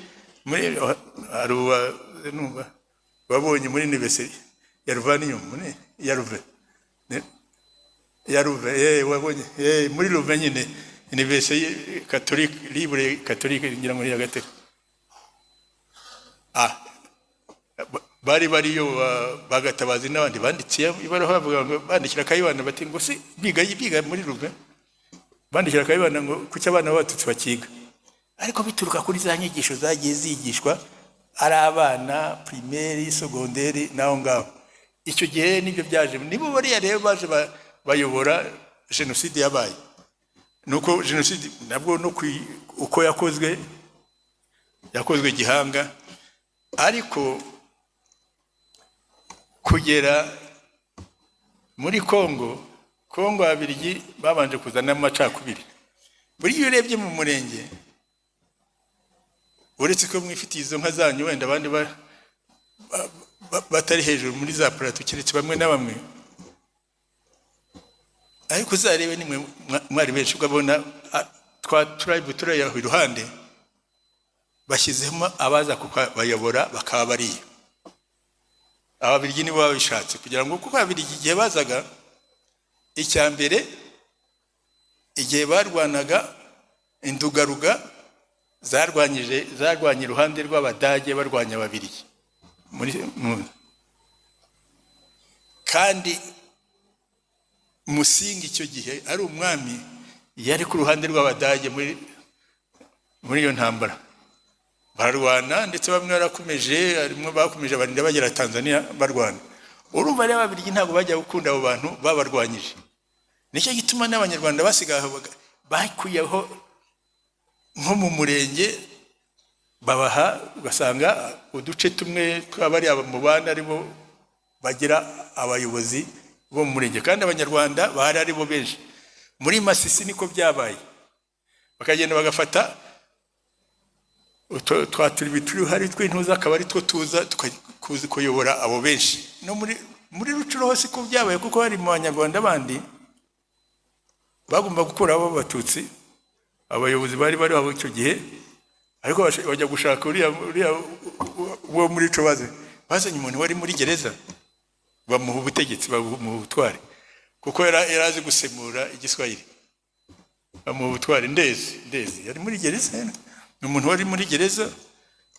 hari uwa numva wabonye muri université ya Louvain, muri ya Louvain, ya Louvain, wabonye muri Louvain nyine. Université catholique libre, catholique, ngira ngo ni Nyagatare. Ah, bari bariyo bagatabazi n'abandi bandikiye ibaruwa bavuga ngo, bandikira Kayibanda bati ngo si biga muri Louvain, bandikira Kayibanda ngo kuki abana b'Abatutsi bakiga? Ariko bituruka kuri za nyigisho zagiye zigishwa ari abana primaire, secondaire n'aho ngaho. Icyo gihe nibyo byaje, nibo bariya rero baje bayobora jenoside yabaye. Nuko jenoside nabwo no uko yakozwe, yakozwe gihanga. Ariko kugera muri Kongo, Ababiligi babanje kuzana amacakubiri. Buriya iyo urebye mu murenge, uretse ko mwifitiye izo nka zanyu, wenda abandi batari hejuru muri za plateau, keretse bamwe na bamwe, ariko uzarebe nimwe mwari benshi, ukabona twa tribe turi aho iruhande bashyizemo abaza kubayobora, bakaba bariyo. Ababiligi nibo babishatse kugira ngo, kuko Ababiligi igihe bazaga, icya mbere igihe barwanaga indugaruga, zarwanyije, zarwanye iruhande rw'Abadage, barwanya Ababiligi muri kandi Musinga icyo gihe ari umwami, yari ku ruhande rw'Abadage muri iyo ntambara bararwana. Ndetse bamwe barakomeje, harimo bakomeje barinda bagera Tanzania barwana. Urumva rero Ababiligi ntabwo bajya gukunda abo bantu babarwanyije. Nicyo gituma n'Abanyarwanda basigaye aho bakuyeho nko mu murenge babaha, ugasanga uduce tumwe tw'abariya mubana aribo bagira abayobozi bo mu murenge, kandi Abanyarwanda bahari ari bo benshi. Muri Masisi niko byabaye, bakagenda bagafata twa turibi turi hari tw'intuza, akaba ari two tuza tukakuzi kuyobora abo benshi. No muri Rucuro hose ko byabaye, kuko hari mu Banyarwanda bandi bagomba gukuraho Abatutsi, abayobozi bari bariho icyo gihe, ariko bajya gushaka uriya wo muri ico, baze bazanye umuntu wari muri gereza, bamuha ubutegetsi, bamuha ubutware, kuko yari azi gusemura Igiswahili, bamuha ubutware. Ndezi yari muri gereza, ni umuntu wari muri gereza,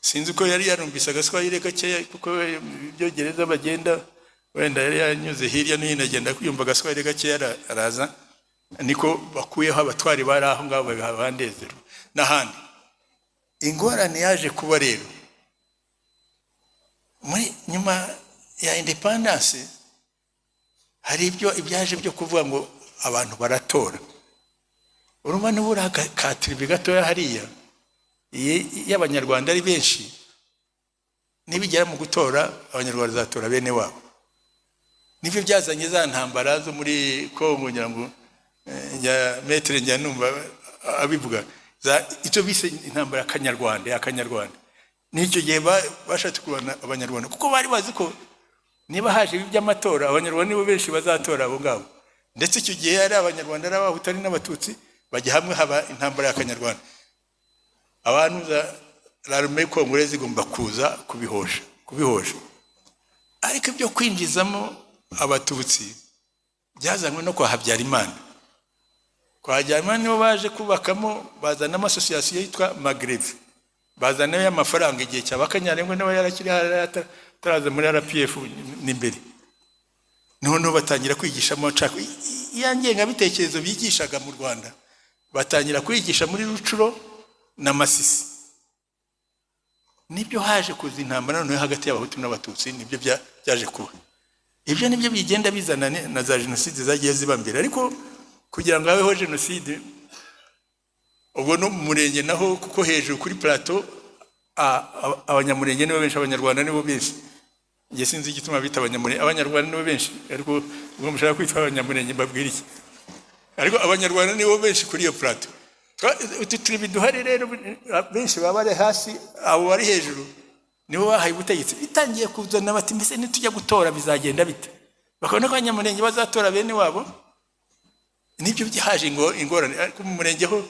sinzi ko yari yarumvise Agaswahili gakeya, kuko ibyo gereza bagenda, wenda yari yanyuze hirya no hino, agenda yumva Agaswahili gakeya, araza. Niko bakuyeho abatwari bari aho ngaho, babiha ba Ndezero n'ahandi. Ingorane yaje kuba rero muri nyuma ya indépendance, hari ibyo ibyaje byo kuvuga ngo abantu baratora. Urumva nibura ka tribu gatoya hariya, iyo Abanyarwanda ari benshi, nibigera mu gutora, Abanyarwanda bazatora bene wabo. Nibyo byazanye za ntambara zo muri Kongo. Ngira ngo njya maître, njya numva abivuga, icyo bise intambara y'Akanyarwanda, y'Akanyarwanda. N'icyo gihe bashatse kurwana Abanyarwanda, kuko bari bazi ko niba haje ibi by'amatora, Abanyarwanda nibo benshi bazatora abo ngabo. Ndetse icyo gihe ari Abanyarwanda, ari Abahutu, ari n'Abatutsi, bajya hamwe, haba intambara y'Akanyarwanda. Abantu za l'armée congolaise igomba kuza kubihosha. Ariko ibyo kwinjizamo Abatutsi byazanywe no kwa Habyarimana. Kwa Habyarimana nibo baje kubakamo, bazanamo association yitwa Magreve, bazanayo amafaranga igihe cya Bakanyarengwe, nawe yarakiri hariya, ataraza muri RPF n'imbere. Noneho batangira kwigishamo ya ngengabitekerezo bigishaga mu Rwanda, batangira kwigisha muri Rucuro na Masisi. Nibyo haje kuza intambara noneho hagati y'Abahutu n'Abatutsi. Nibyo byaje kuba. Ibyo nibyo bigenda bizana na za jenoside zagiye ziba mbere. Ariko kugira ngo habeho jenoside, ubwo no mu murenge naho, kuko hejuru kuri plateau Abanyamurenge nibo benshi, Abanyarwanda nibo benshi. Njye sinzi igituma bita Abanyamurenge, Abanyarwanda nibo benshi, ariko ubwo mushaka kwitwa Abanyamurenge mbabwira iki? Ariko Abanyarwanda nibo benshi kuri iyo plateau. Utu turibi duhari rero, benshi baba bari hasi, abo bari hejuru nibo bahaye ubutegetsi. Bitangiye kuzana bati: "Mbese nitujya gutora bizagenda bite?" Bakabona ko Abanyamurenge bazatora bene wabo. Nibyo byahaje ingorane. Ariko mu murenge ho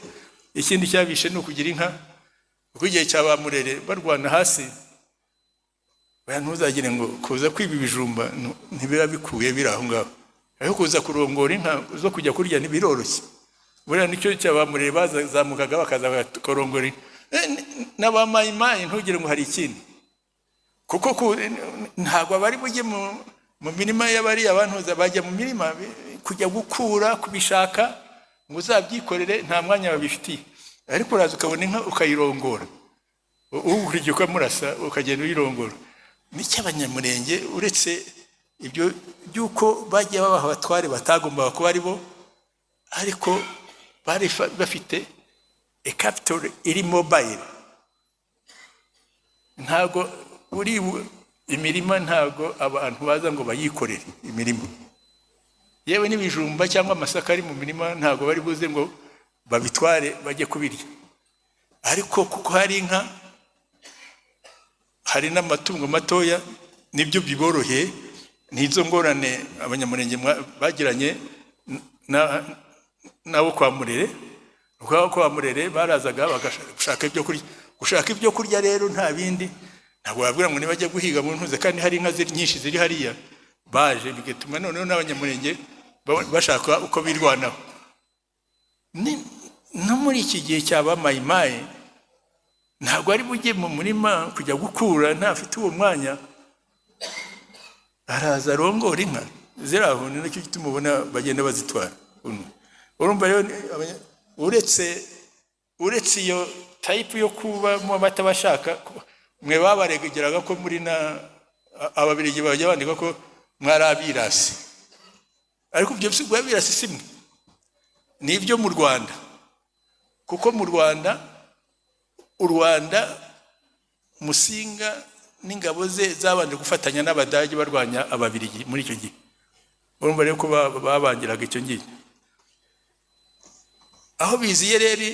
ikindi cyabishe ni ukugira inka, kuko igihe cya ba Murere barwana hasi, oya, ntuzagire ngo kuza kwiba ibijumba ntibiba bikuye biri aho ngaho, ariko kuza kurongora inka zo kujya kurya ntibiroroshye. Buriya nicyo cyabamureye, bazamukaga bakaza bagakorongora n'abamayimayi. Ntugire ngo hari ikindi, kuko ntabwo bari bujye mu mirima y'abariya bantuza. Bajya mu mirima kujya gukura kubishaka ngo uzabyikorere, nta mwanya babifitiye. Ariko uraza ukabona inka ukayirongora, ukurikiye ukamurasa, ukagenda uyirongora. N'icyo Abanyamurenge, uretse ibyo by'uko bagiye babaha abatware batagombaga kuba ari bo, ariko bari bafite a capital iri mobile. Ntabwo uri imirima, ntabwo abantu baza ngo bayikorere imirima. Yewe n'ibijumba cyangwa amasaka ari mu mirima, ntabwo bari buze ngo babitware bajye kubirya. Ariko kuko hari inka, hari n'amatungo matoya, nibyo biboroheye. N'izo ngorane Abanyamurenge bagiranye nabo kwa Murere. Kuko kwa Murere barazaga bagashaka ibyo kurya. Gushaka ibyo kurya rero nta bindi, ntabwo babwira ngo nibajya guhiga mu ntuze kandi hari inka nyinshi ziri hariya. Baje bigatuma noneho n'Abanyamurenge bashaka uko birwanaho. No muri iki gihe cya Mayimayi, ntabwo ari bujye mu murima kujya gukura, ntafite uwo mwanya. Araza arongora inka ziri aho. Ni nacyo gituma ubona bagenda bazitwara. Urumva rero, uretse iyo type yo kuba batabashaka, mwe babaregeraga ko muri na Ababirigi, bajya bandika ko mwari abirasi. Ariko ibyo si abirasi, si mwe, ni ibyo mu Rwanda. Kuko mu Rwanda, u Rwanda, Musinga n'ingabo ze zabanje gufatanya n'Abadage barwanya Ababirigi muri icyo gihe. Urumva rero ko babangiraga icyo ngicyo. Aho biziye rero,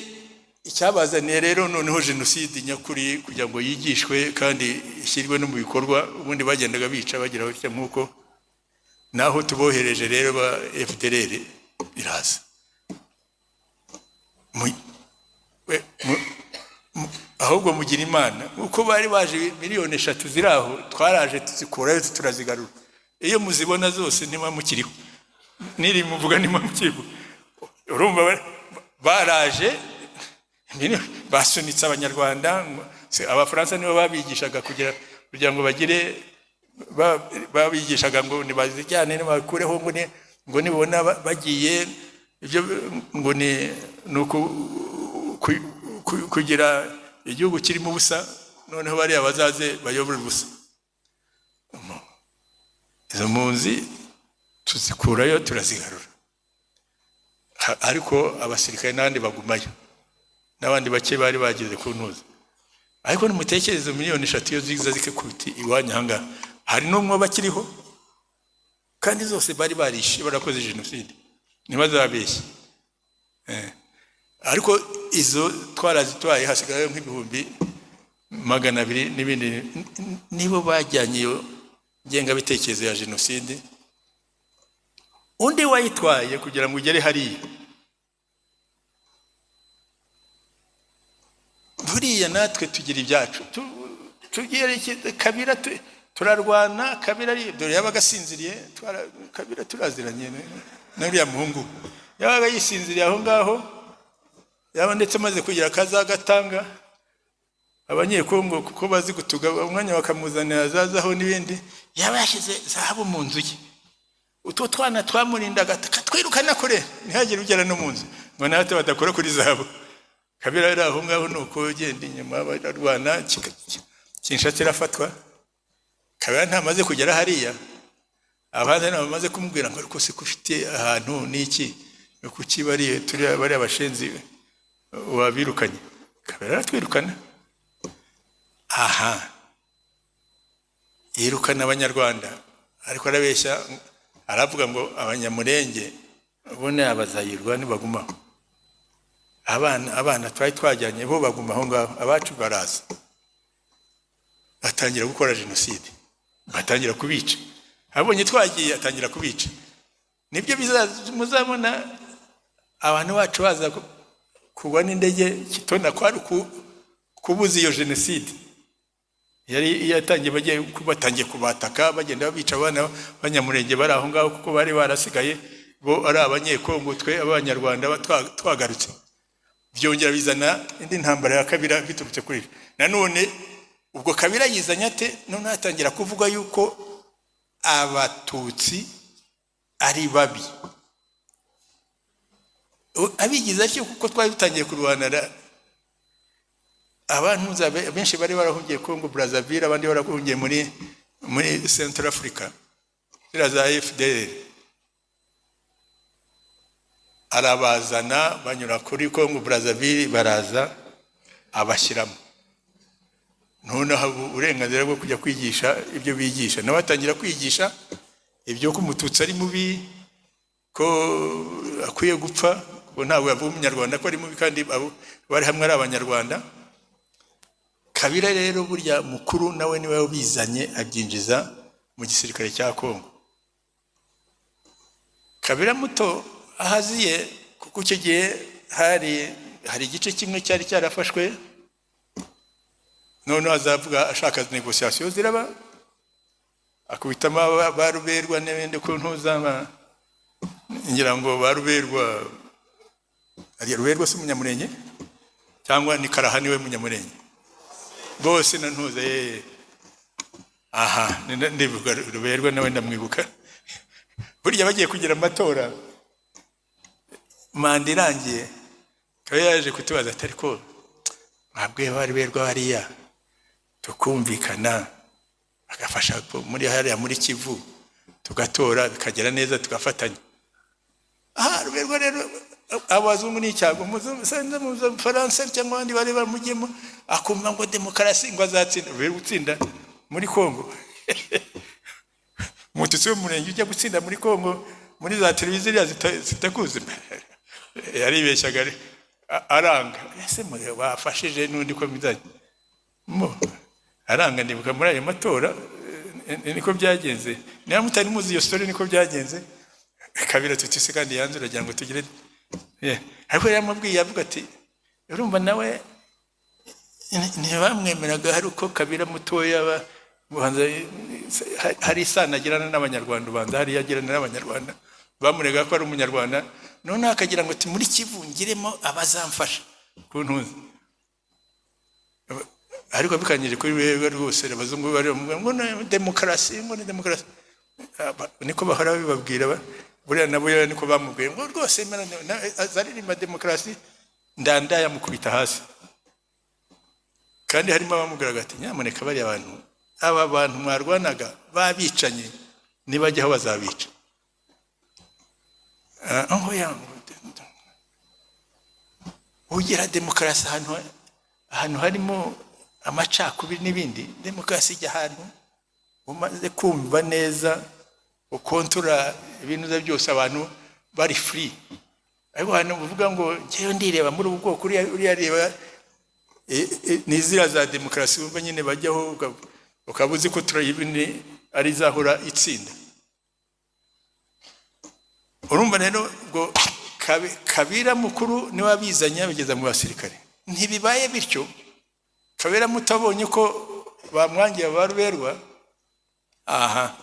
icyabazaniye rero noneho jenoside nyakuri, kugira ngo yigishwe kandi ishyirwe no mu bikorwa. Ubundi bagendaga bica bagira batya nk'uko naho tubohereje rero ba FDLR iraza. Ahubwo mugira Imana uko bari baje 3 miliyoni ziri aho, twaraje tuzikurayo, turazigarura. Iyo muzibona zose ntimuba mukiriho, niri muvuga ntimuba mukiriho. Urumva baraje basunitse Abanyarwanda. Abafaransa nibo babigishaga kugira ngo bagire, babigishaga ngo nibazijyane, nibakureho, ngo nibona bagiye ibyo, ngo ni kugira igihugu kirimo ubusa, noneho bariya bazaze bayobore ubusa. Izo mpunzi tuzikurayo, turazigarura. Ariko abasirikare n'abandi bagumayo, n'abandi bake bari bageze ku ntuza. Ariko nimutekereze, 3 miliyoni iyo ziza zikikubita iwanyu ahangaha, hari n'umwe bakiriho, kandi zose bari barishe, barakoze jenoside, ntibazabeshye. Ariko izo twarazitwaye, hasigaye nk'200,000 n'ibindi. Nibo bajyanye iyo ngengabitekerezo ya jenoside. Undi wayitwaye kugira ngo ugere hariya, buriya natwe tugira ibyacu. Tugira Kabila, turarwana. Kabila dore yabaga asinziriye. Kabila turaziranye n'uriya muhungu, yabaga yisinziriye aho ngaho, yaba ndetse amaze kugira akazagatanga Abanyekongo, kuko bazi gutuga umwanya, bakamuzanira zazaho n'ibindi. Yaba yashyize zahabu mu nzu ye, utwo twana twamurindaga twirukana kure, ntihagire ugera no mu nzu, ngo natwe badakora kuri zahabu. Kabila yari aho ngaho, ni uko ugenda inyuma bararwana, Kinshasa irafatwa. Kabila ntamaze kugera hariya, abandi bamaze kumubwira ngo: "Ariko se ko ufite ahantu n'iki, kuki bariya turi bariya bashenzi wabirukanye?" Kabila aratwirukana. Aha yirukana Abanyarwanda, ariko arabeshya, aravuga ngo Abanyamurenge bo ni Abazayirwa, nibagumaho. Abana twari twajyanye bo baguma aho ngaho, abacu baraza batangira gukora jenoside, batangira kubica. Abonye twagiye, atangira kubica. Nibyo muzabona abantu bacu baza kugwa n'indege Kitona, kwari kubuza iyo jenoside yari yatangiye. Bagiye batangiye kubataka, bagenda babica abana b'Abanyamurenge bari aho ngaho, kuko bari barasigaye. Bo ari Abanyekongo, twe Abanyarwanda twagarutse. Byongera bizana indi ntambara ya Kabila biturutse kuri ibyo. Nanone ubwo Kabila yizanye ate? None atangira kuvuga yuko Abatutsi ari babi. Abigize atyo kuko twari dutangiye kurwanara abantu benshi bari barahungiye Congo Brazzaville, abandi barahungiye muri Central Africa, ziriya za FDLR. Arabazana, banyura kuri Congo Brazzaville, baraza abashyiramo. Noneho uburenganzira bwo kujya kwigisha ibyo bigisha, nawe atangira kwigisha ibyo ko Umututsi ari mubi, ko akwiye gupfa, ko ntabwo yavuga Umunyarwanda ko ari mubi, kandi abo bari hamwe ari Abanyarwanda. Kabila rero burya mukuru nawe niwe wabizanye, abyinjiza mu gisirikare cya Kongo. Kabila muto ahaziye, kuko icyo gihe hari igice kimwe cyari cyarafashwe. Noneho azavuga ashaka négociation ziraba, akubitamo ba Ruberwa n'ibindi ku ntuzama. Ngira ngo ba Ruberwa, ariya Ruberwa si Umunyamurenge, cyangwa ni Karaha niwe Munyamurenge bose na ntuze. Aha ndibuka Ruberwa nawe, ndamwibuka. Burya bagiye kugira amatora, manda irangiye, akaba yaje kutubaza ati: "Ariko mwabwiye ba Ruberwa hariya tukumvikana, bagafasha muri hariya muri Kivu, tugatora bikagera neza, tugafatanya?" Aha Ruberwa rero, abazungu ni icyago, Umufaransa cyangwa abandi bari bamugiyemo, akumva ngo demokarasi, ngo azatsinda. Ruberwa gutsinda muri Kongo, Umututsi w'Umurenge ujya gutsinda muri Kongo muri za televiziyo zitakuzi, yaribeshyaga, aranga. Ese wafashije n'undi ko bizajya mo? Aranga. Ndibuka muri ayo matora niko byagenze. Niba mutari muzi iyo story, niko byagenze. Kabila tuti se kandi yanze, uragira ngo tugire? Ariko yaramubwiye, avuga ati urumva nawe ntibamwemeraga. Hari uko Kabila mutoya ubanza hari isano agirana n'Abanyarwanda, ubanza hari agirana n'Abanyarwanda, bamurega ko ari Umunyarwanda. Noneho akagira ngo ati muri Kivu ngiremo abazamfasha ku ntuzi. Ariko bikanyije kuri wewe rwose, abazungu bari bamubwira ngo ni demokarasi, ngo ni demokarasi. Niko bahora babibabwira. Buriya nabo rero niko bamubwiye ngo rwose azaririmba demokarasi. Ndanda yamukubita hasi. Kandi harimo abamubwiraga ati: "Nyamuneka, bariya bantu, aba bantu mwarwanaga babicanye, nibajyaho bazabica." Aho ugira demokarasi ahantu harimo amacakubiri n'ibindi. Demokarasi ijya ahantu umaze kumva neza, ukontora ibintu byose, abantu bari free. Ariko ahantu uvuga ngo njyewe ndireba muri ubu bwoko, uriya reba, ni ziriya za demokarasi wumva nyine bajyaho, ukaba uzi ko turayibini ari izahora itsinda. Urumva rero ubwo Kabila mukuru niwe abizanye, abigeza mu basirikare. Ntibibaye bityo, Kabila muto abonye ko bamwangiye ba Ruberwa, aha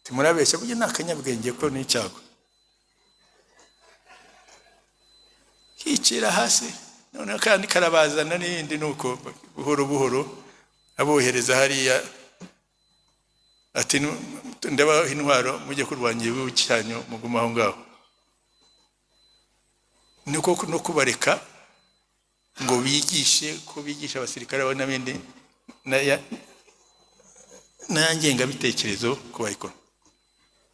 timurabeshya, burya ni akanyabwenge ko ni icyago, kicira hasi. Noneho kandi karabazana n'ibindi, nuko buhoro buhoro abohereza hariya, ati: "Ndabaha intwaro, mujye kurwanya igihugu cyanyu, mugume aho ngaho." Niko no kubareka ngo bigishe, ko bigisha abasirikare babo n'abindi n'aya ngengabitekerezo kubayikora.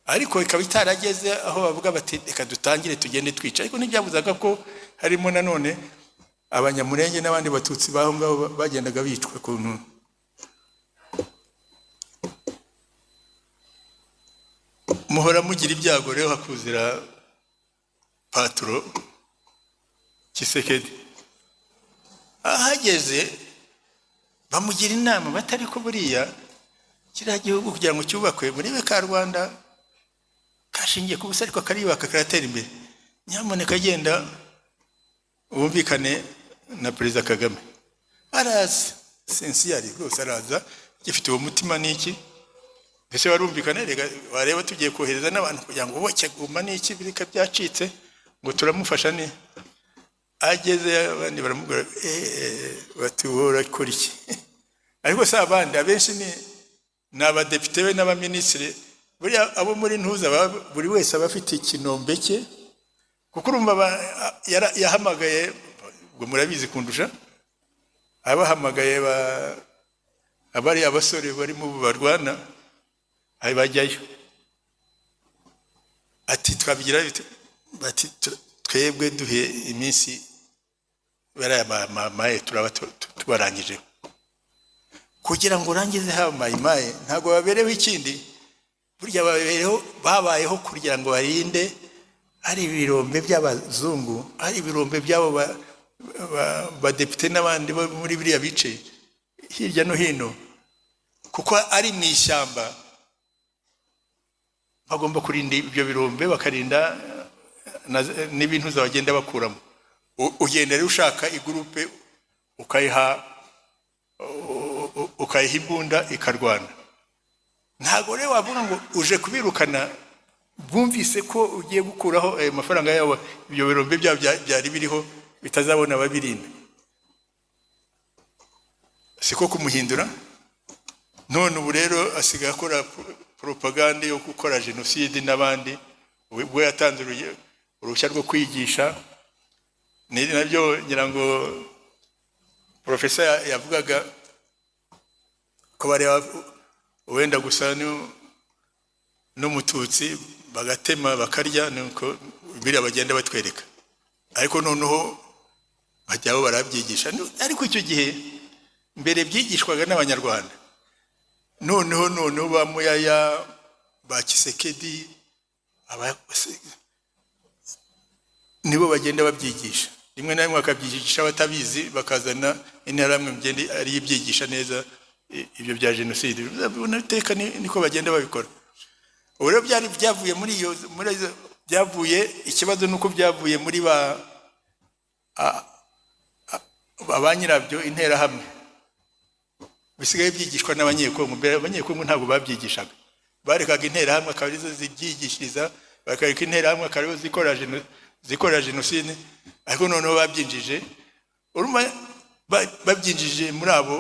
Ariko ikaba itarageze aho bavuga bati: "Reka dutangire tugende twica." Ariko ntibyabuzaga ko harimo nanone Abanyamurenge n'abandi Batutsi b'aho ngaho bagendaga bicwa kuntu. Muhora mugira ibyago rero, hakuzira paturo Tshisekedi. Ahageze bamugira inama, batari ko buriya kiriya gihugu kugira ngo cyubakwe, murebe ka Rwanda kashingiye ku busa, ariko kariyubaka, karatera imbere. Nyamuneka agenda wumvikane na Perezida Kagame. Araza sensiyari rwose, araza gifite uwo mutima n'iki. Mbese barumvikana, rega wareba tugiye kohereza n'abantu kugira ngo bubake Goma n'iki, bireka byacitse, ngo turamufasha. Ni ageze abandi baramubwira bati: "Wowe urakora iki?" Ariko si abandi, abenshi ni abadepite be n'abaminisitiri. Buriya abo muri ntuza buri wese aba afite ikinombe cye, kuko urumva yahamagaye, ubwo murabizi kundusha, abahamagaye abari abasore barimo barwana, ayo bajyayo, ati: "Twabigira bite?" Bati: "Twebwe duhe iminsi, bariya mayimayi turaba tubarangije." Kugira ngo urangize haba mayimayi, ntabwo babereho ikindi. Burya babereho, babayeho kugira ngo barinde ari ibirombe by'abazungu, ari ibirombe by'abo badepite n'abandi bo muri biriya bice hirya no hino, kuko ari mu ishyamba. Bagomba kurinda ibyo birombe, bakarinda n'ibintu bagenda bakuramo. Ugenda rero ushaka igurupe, ukayiha imbunda ikarwana. Ntabwo rero wavuga ngo uje kubirukana, bumvise ko ugiye gukuraho ayo mafaranga yabo, ibyo birombe byabo byari biriho bitazabona ababirinda. Siko kumuhindura. None ubu rero asigaye akora propagande yo gukora jenoside n'abandi. Ubwo yatanze uruhushya rwo kwigisha, ni nabyo ngira ngo profesa yavugaga ko bareba wenda gusa n'umututsi bagatema bakarya. Nuko biriya bagenda batwereka, ariko noneho bajyaho barabyigisha. Ariko icyo gihe mbere byigishwaga n'abanyarwanda. Noneho ba Muyaya, ba Tshisekedi, nibo bagenda babyigisha. Rimwe na rimwe bakabyigisha batabizi, bakazana interahamwe mugende ariyo ibyigisha neza ibyo bya jenoside. Uzabibona iteka niko bagenda babikora. Ubu rero byari byavuye muri iyo muri izo byavuye, ikibazo ni uko byavuye muri ba nyirabyo, interahamwe. Bisigaye byigishwa n'abanyekongo. Mbere abanyekongo ntabwo babyigishaga, barekaga interahamwe akaba arizo zibyigishiriza, bakareka interahamwe akaba arizo zikora jenoside. Ariko noneho babyinjije, urumva babyinjije muri abo.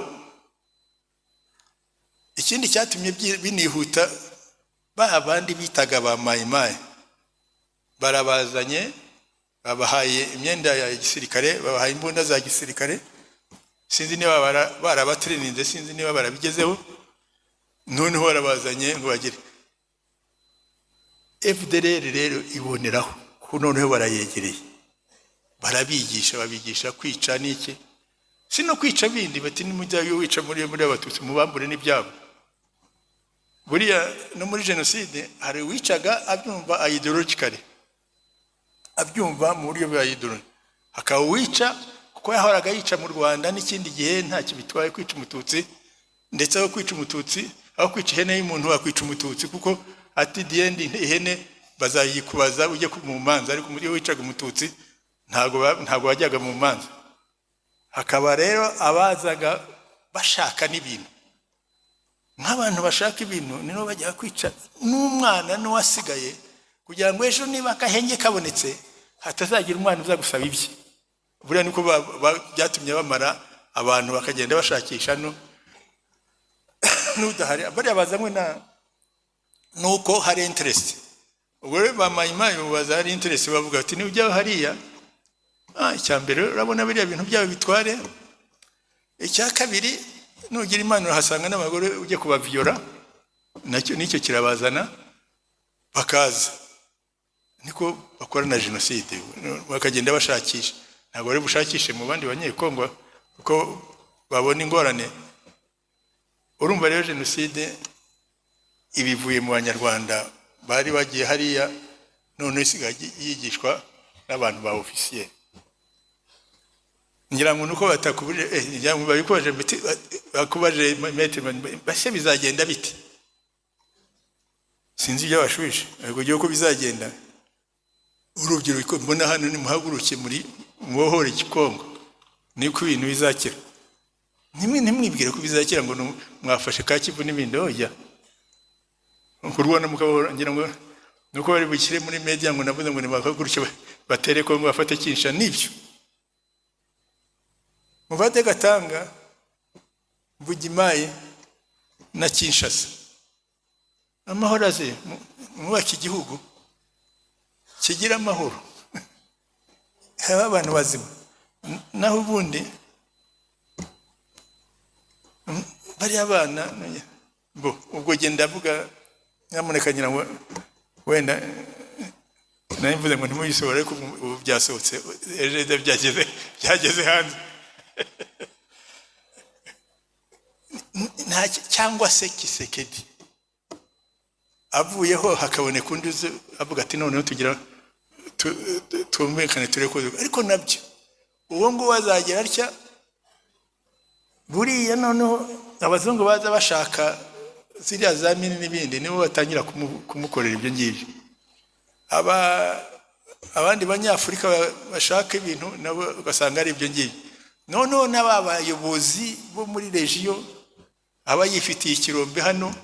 Ikindi cyatumye binihuta, ba bandi bitaga ba mayimayi barabazanye, babahaye imyenda ya gisirikare, babahaye imbunda za gisirikare. Sinzi niba barabatirininze, sinzi niba barabigezeho. Noneho barabazanye ngo bagire FDLR. Rero iboneraho kuko noneho barayegereye, barabigisha, babigisha kwica n'iki, si no kwica bindi. Bati: "Nimujyayo wica muri abatutsi, mubambure n'ibyabo." Buriya no muri jenoside hari uwicaga abyumva ideologically, abyumva mu buryo bwa ideology, hakaba uwica kuko yahoraga yica mu Rwanda n'ikindi gihe, ntacyo bitwaye kwica umututsi. Ndetse aho kwica umututsi, aho kwica ihene y'umuntu, wakwica umututsi, kuko ati the end ihene bazayikubaza ujye mu manza. Ariko iyo wicaga umututsi ntabwo wajyaga mu manza. Hakaba rero abazaga bashaka n'ibintu, nk'abantu bashaka ibintu, nibo bajya kwica n'umwana n'uwasigaye, kugira ngo ejo niba akahenge kabonetse hatazagira umwana uza gusaba ibye. Buriya niko byatumye bamara abantu, bakagenda bashakisha no n'udahari. Bariya bazanywe na nuko hari interest. Ubwo rero ba mayimayi baza hari interest, bavuga bati: "Nujya hariya, icya mbere urabona biriya bintu byabo bitware, icya kabiri nugira imana urahasanga n'abagore ujye kubaviyora." Nacyo nicyo kirabazana, bakaza. Niko bakora na jenoside, bakagenda bashakisha. Ntabwo bari bushakishe mu bandi banyekongo kuko babona ingorane. Urumva rero jenoside ibivuye mu banyarwanda bari bagiye hariya, none isigaye yigishwa n'abantu ba ofisiye. Ngira ngo nuko batakubuje, ngira ngo babikubaje, bakubaje maître, base bizagenda bite? Sinzi ibyo bashubije, ariko ugiye uko bizagenda, urubyiruko mbona hano, nimuhaguruke muri mubohore igikongo, niko ibintu bizakira. Ntimwibwire ko bizakira ngo mwafashe ka Kivu n'ibindi. Oya. Kurwana mukabahora, ngira ngo nuko bari bushyire muri media ngo navuze ngo nibahaguruke batere Kongo, bafate Kinshasa. Nibyo, mufate Katanga, Mbujimayi na Kinshasa, amahoro aze, mwubake igihugu kigira amahoro, haba abantu bazima. Naho ubundi bariya bana bo, ubwo genda ndavuga, nyamuneka, ngira ngo wenda nari mvuze ngo ntimuyisohore, ariko ubu byasohotse, ejo byageze hanze. Cyangwa se Tshisekedi avuyeho hakaboneka undi uzi avuga ati noneho tugira tumvikane tureke, ariko nabyo uwo nguwo azagera atya buriya. Noneho abazungu baza bashaka ziriya za mine n'ibindi, nibo batangira kumukorera ibyo ngibyo. Aba abandi banyafurika bashaka ibintu nabo ugasanga ari ibyo ngibyo. Noneho n'aba bayobozi bo muri région, aba yifitiye ikirombe hano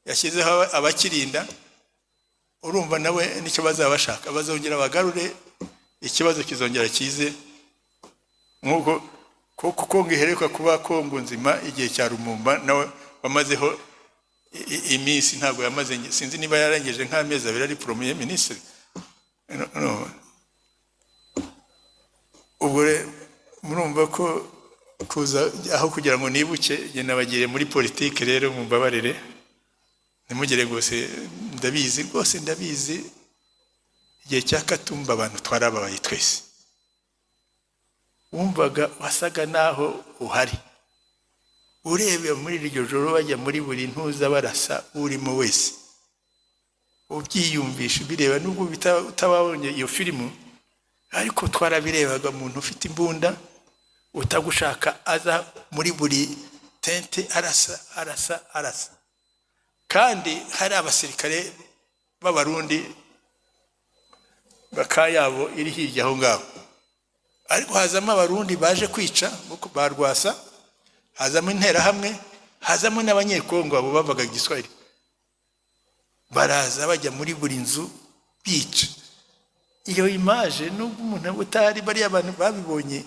yashyizeho abakirinda, urumva nawe nicyo bazaba bashaka, bazongera bagarure ikibazo, kizongera kize nk'uko kuko Kongo iheruka kuba Kongo nzima igihe cya Lumumba, nawe wamazeho iminsi, ntabwo yamaze, sinzi niba yarengeje nk'amezi 2 ari premier ministre. No, no. Ubwo murumva ko kuza aho kugira ngo nibuke njye nabagiriye muri politike. Rero mumbabarire, ntimugire rwose, ndabizi rwose, ndabizi, igihe cya Katumba abantu twarababaye twese. Wumvaga wasaga naho uhari, urebe muri iryo joro bajya muri buri ntuza barasa urimo wese, ubyiyumvisha, ubireba, nubwo utababonye iyo filimu, ariko twarabirebaga. Umuntu ufite imbunda utagushaka aza muri buri tente arasa, arasa, arasa, kandi hari abasirikare b'Abarundi bakayabo iri hirya aho ngaho, ariko hazamo Abarundi baje kwica ba Rwasa, hazamo Interahamwe, hazamo n'Abanyekongo, abo bavugaga Igiswahili, baraza bajya muri buri nzu bica. Iyo image, nubwo umuntu utari, bariya bantu babibonye,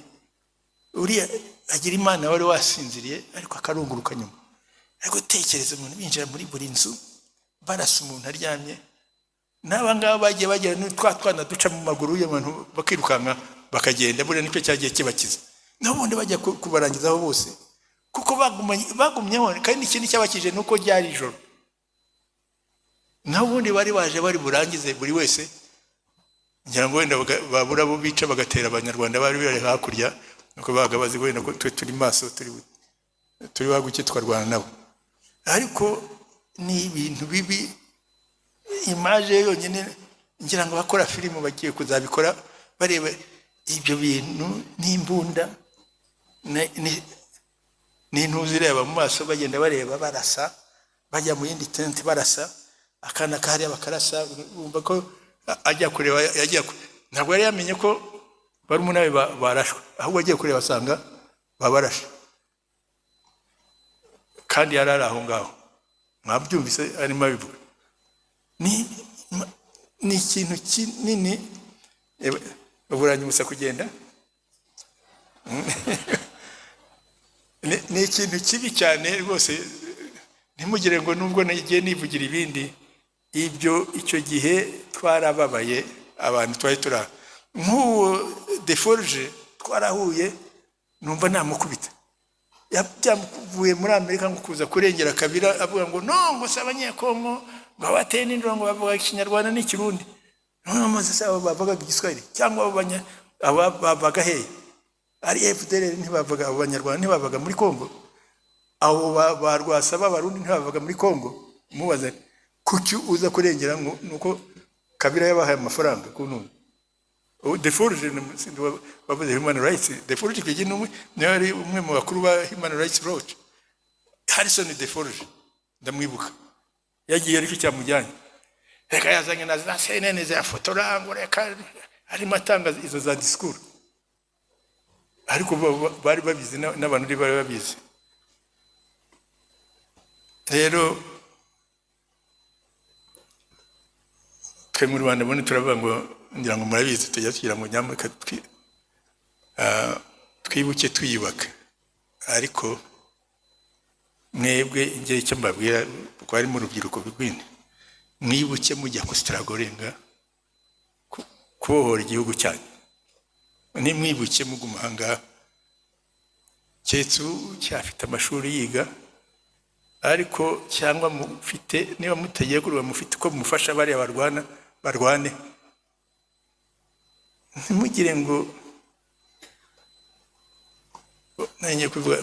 uriya agira Imana wari wasinziriye ariko akarunguruka nyuma. Ariko tekereza umuntu binjira muri buri nzu barasa umuntu aryamye, n'aba ngaba bagiye bagera twa twana duca mu maguru y'abantu bakirukanka bakagenda, buriya nicyo cyagiye kibakiza. N'ubundi bajya kubarangizaho bose kuko bagumyeho, kandi ikindi cyabakije ni uko ryari ijoro, naho ubundi bari baje bari burangize buri wese. Ngira ngo wenda babura abo bica bagatera Abanyarwanda bari bari hakurya, nuko babaga bazi wenda ko twe turi maso, turi buhaguke twarwana nabo. Ariko ni ibintu bibi, image yonyine, ngira ngo abakora filimu bagiye kuzabikora bareba ibyo bintu n'imbunda n'intuzi ireba mu maso, bagenda bareba barasa, bajya mu yindi tente barasa, akana kahariya bakarasa. Bumva ko ajya kureba, yagiye ntabwo yari yamenye ko barumuna be barashwe, ahubwo agiye kureba asanga babarashe, kandi yari ari aho ngaho. Mwabyumvise arimo abivuga. Ni ikintu kinini. Buranyibutsa kugenda. Ni ikintu kibi cyane rwose. Ntimugire ngo nubwo nagiye nivugira ibindi, ibyo icyo gihe twarababaye, abantu twari turi aho. Nk'uwo Deforge twarahuye, numva namukubita. Byamuvuye muri Amerika ngo kuza kurengera Kabila, avuga ngo no, ngo si Abanyekongo, ngo abateye n'indoro, ngo bavuga Ikinyarwanda n'Ikirundi. Noneho maze se abo bavugaga Igiswahili cyangwa abo aba bavaga hehe? Ari FDLR ntibavaga, abo Banyarwanda ntibavaga muri Kongo? Abo ba Rwasa b'Abarundi ntibavaga muri Kongo? Mubaza kuki uza kurengera, ngo nuko Kabila yabahaye amafaranga ku ntunga. Deforge bavuze human rights, Deforge icyo gihe ni umwe, niwe yari umwe mu bakuru ba Human Rights Watch. Harrison Deforge ndamwibuka, yagiye aricyo cyamujyanye. Reka yazanye na za CNN ziyafotora, ngo reka arimo atanga izo za discours, ariko bari babizi, n'abantu bari babizi. Rero Twe mu Rwanda ubundi turavuga ngo, ngira ngo murabizi, tujya tugira ngo nyamuneka twibuke twiyubaka. Ariko mwebwe, igihe icyo mbabwira, kuko harimo urubyiruko rw'ini, mwibuke mujya kustrugglinga kubohora igihugu cyanyu. Ntimwibuke muguma aha ngaha, keretse ucyafite amashuri yiga, ariko cyangwa mufite, niba mutagiye kurwa, mufite uko mufasha bariya barwana, barwane. Ntimugire ngo nanjye kuvuga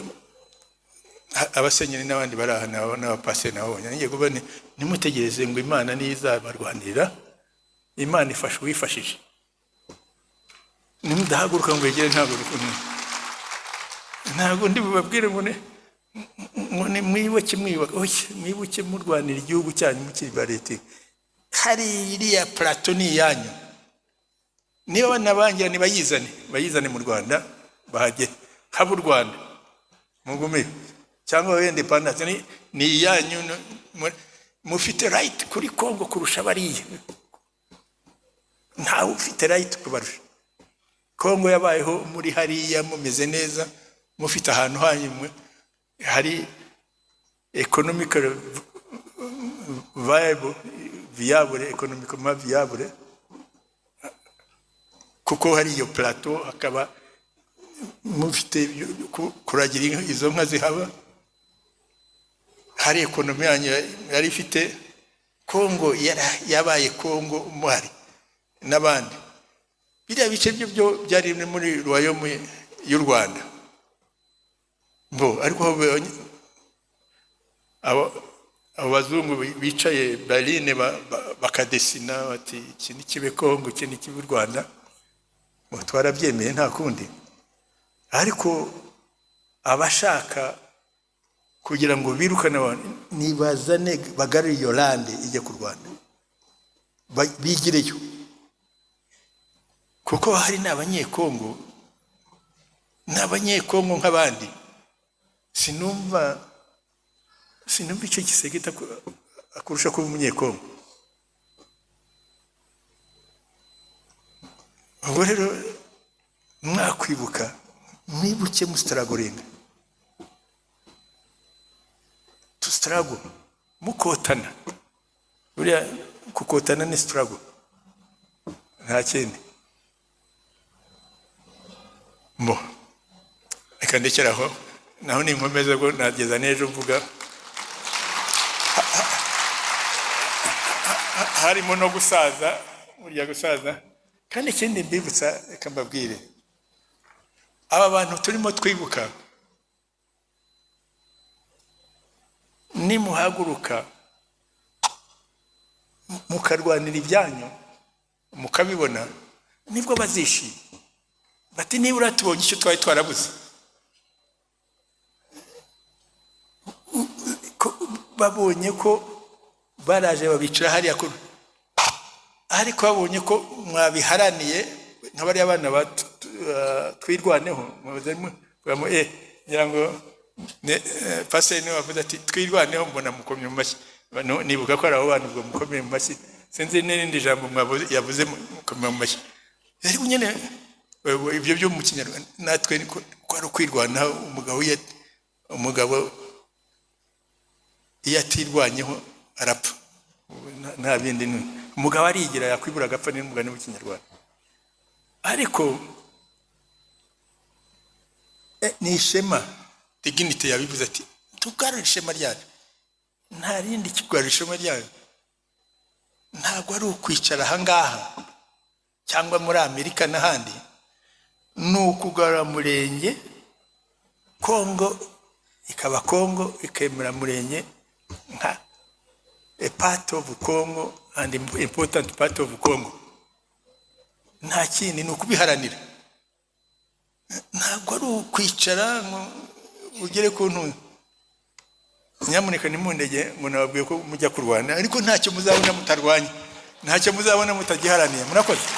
abasenyeri n'abandi bari aha n'abapasiteri nabo, nanjye kuvuga nti ntimutegereze ngo Imana niyo izabarwanirira. Imana ifasha uwifashije. Nimudahaguruka ngo yegere, ntabwo rukundo, ntabwo ndi bubabwire ngo ni mwibuke mwiyubaka. Oya, mwibuke murwanira igihugu cyanyu mukiri ba leta. Hari iriya plateau ni iyanyu. Niba banabangira, nibayizane, bayizane mu Rwanda, bahagere, haba u Rwanda, mugume cyangwa wenda independence ni iyanyu. Mufite right kuri Congo kurusha bariya. Ntawe ufite right kubarusha. Congo yabayeho muri hariya mumeze neza, mufite ahantu hanyu hari economical viable, viable, economically viable, kuko hari iyo plateau, hakaba mufite kuragira izo nka zihaba, hari economy yanyu yari ifite. Kongo yabaye Kongo muhari n'abandi. Biriya bice byo byo byari muri royaume y'u Rwanda bo, ariko aho abo bazungu bicaye Berlin bakadessina bati iki ni kibe Kongo, iki ni kibe u Rwanda, ngo twarabyemeye, nta kundi. Ariko abashaka kugira ngo birukane abantu, nibazane, bagarure iyo land ijye ku Rwanda, bigireyo, kuko hari n'Abanyekongo, n'Abanyekongo nk'abandi. Sinumva icyo Tshisekedi akurusha kuba Umunyekongo. Ubwo rero mwakwibuka, mwibuke mustrugglinga, to struggle, mukotana. Buriya kukotana ni struggle, nta kindi. Mbo reka ndekere aho, naho ninkomeza bwo nageza n'ejo mvuga. Harimo no gusaza, burya gusaza. Kandi ikindi mbibutsa, reka mbabwire, aba bantu turimo twibuka, nimuhaguruka mukarwanira ibyanyu mukabibona, nibwo bazishima, bati nibura tubonye icyo twari twarabuze. Babonye ko baraje babicara hariya, ariko babonye ko mwabiharaniye nka bariya bana ba Twirwaneho, muze muvuga ngo, ngira ngo pasiteri niwe wavuze ati "Twirwaneho", mbona mukomye mu mashyi. Nibuka ko ari abo bana, ubwo mukomeye mu mashyi. Sinzi n'irindi jambo yavuze, mukomeye mu mashyi. Ariko nyine ibyo byo mu Kinyarwanda natwe niko ko ari ukwirwanaho. Umugabo iyo atirwanyeho arapfa. Nta bindi, ni umugabo arigira, yakwibura agapfa, ni umugani w'Ikinyarwanda. Ariko ni ishema, dignity. Yabivuze ati tugarure ishema ryacu. Nta rindi kigarura ishema ryayo, ntabwo ari ukwicara aha ngaha cyangwa muri Amerika n'ahandi, ni ukugarura Murenge, Kongo ikaba Kongo, ikemera Murenge nka a part of Congo and important part of Congo. Nta kindi, ni ukubiharanira. Ntabwo ari ukwicara ngo ugere ku ntuzi. Nyamuneka ntimundege ngo nababwiye ko mujya kurwana, ariko ntacyo muzabona mutarwanya, ntacyo muzabona mutagiharaniye. Murakoze.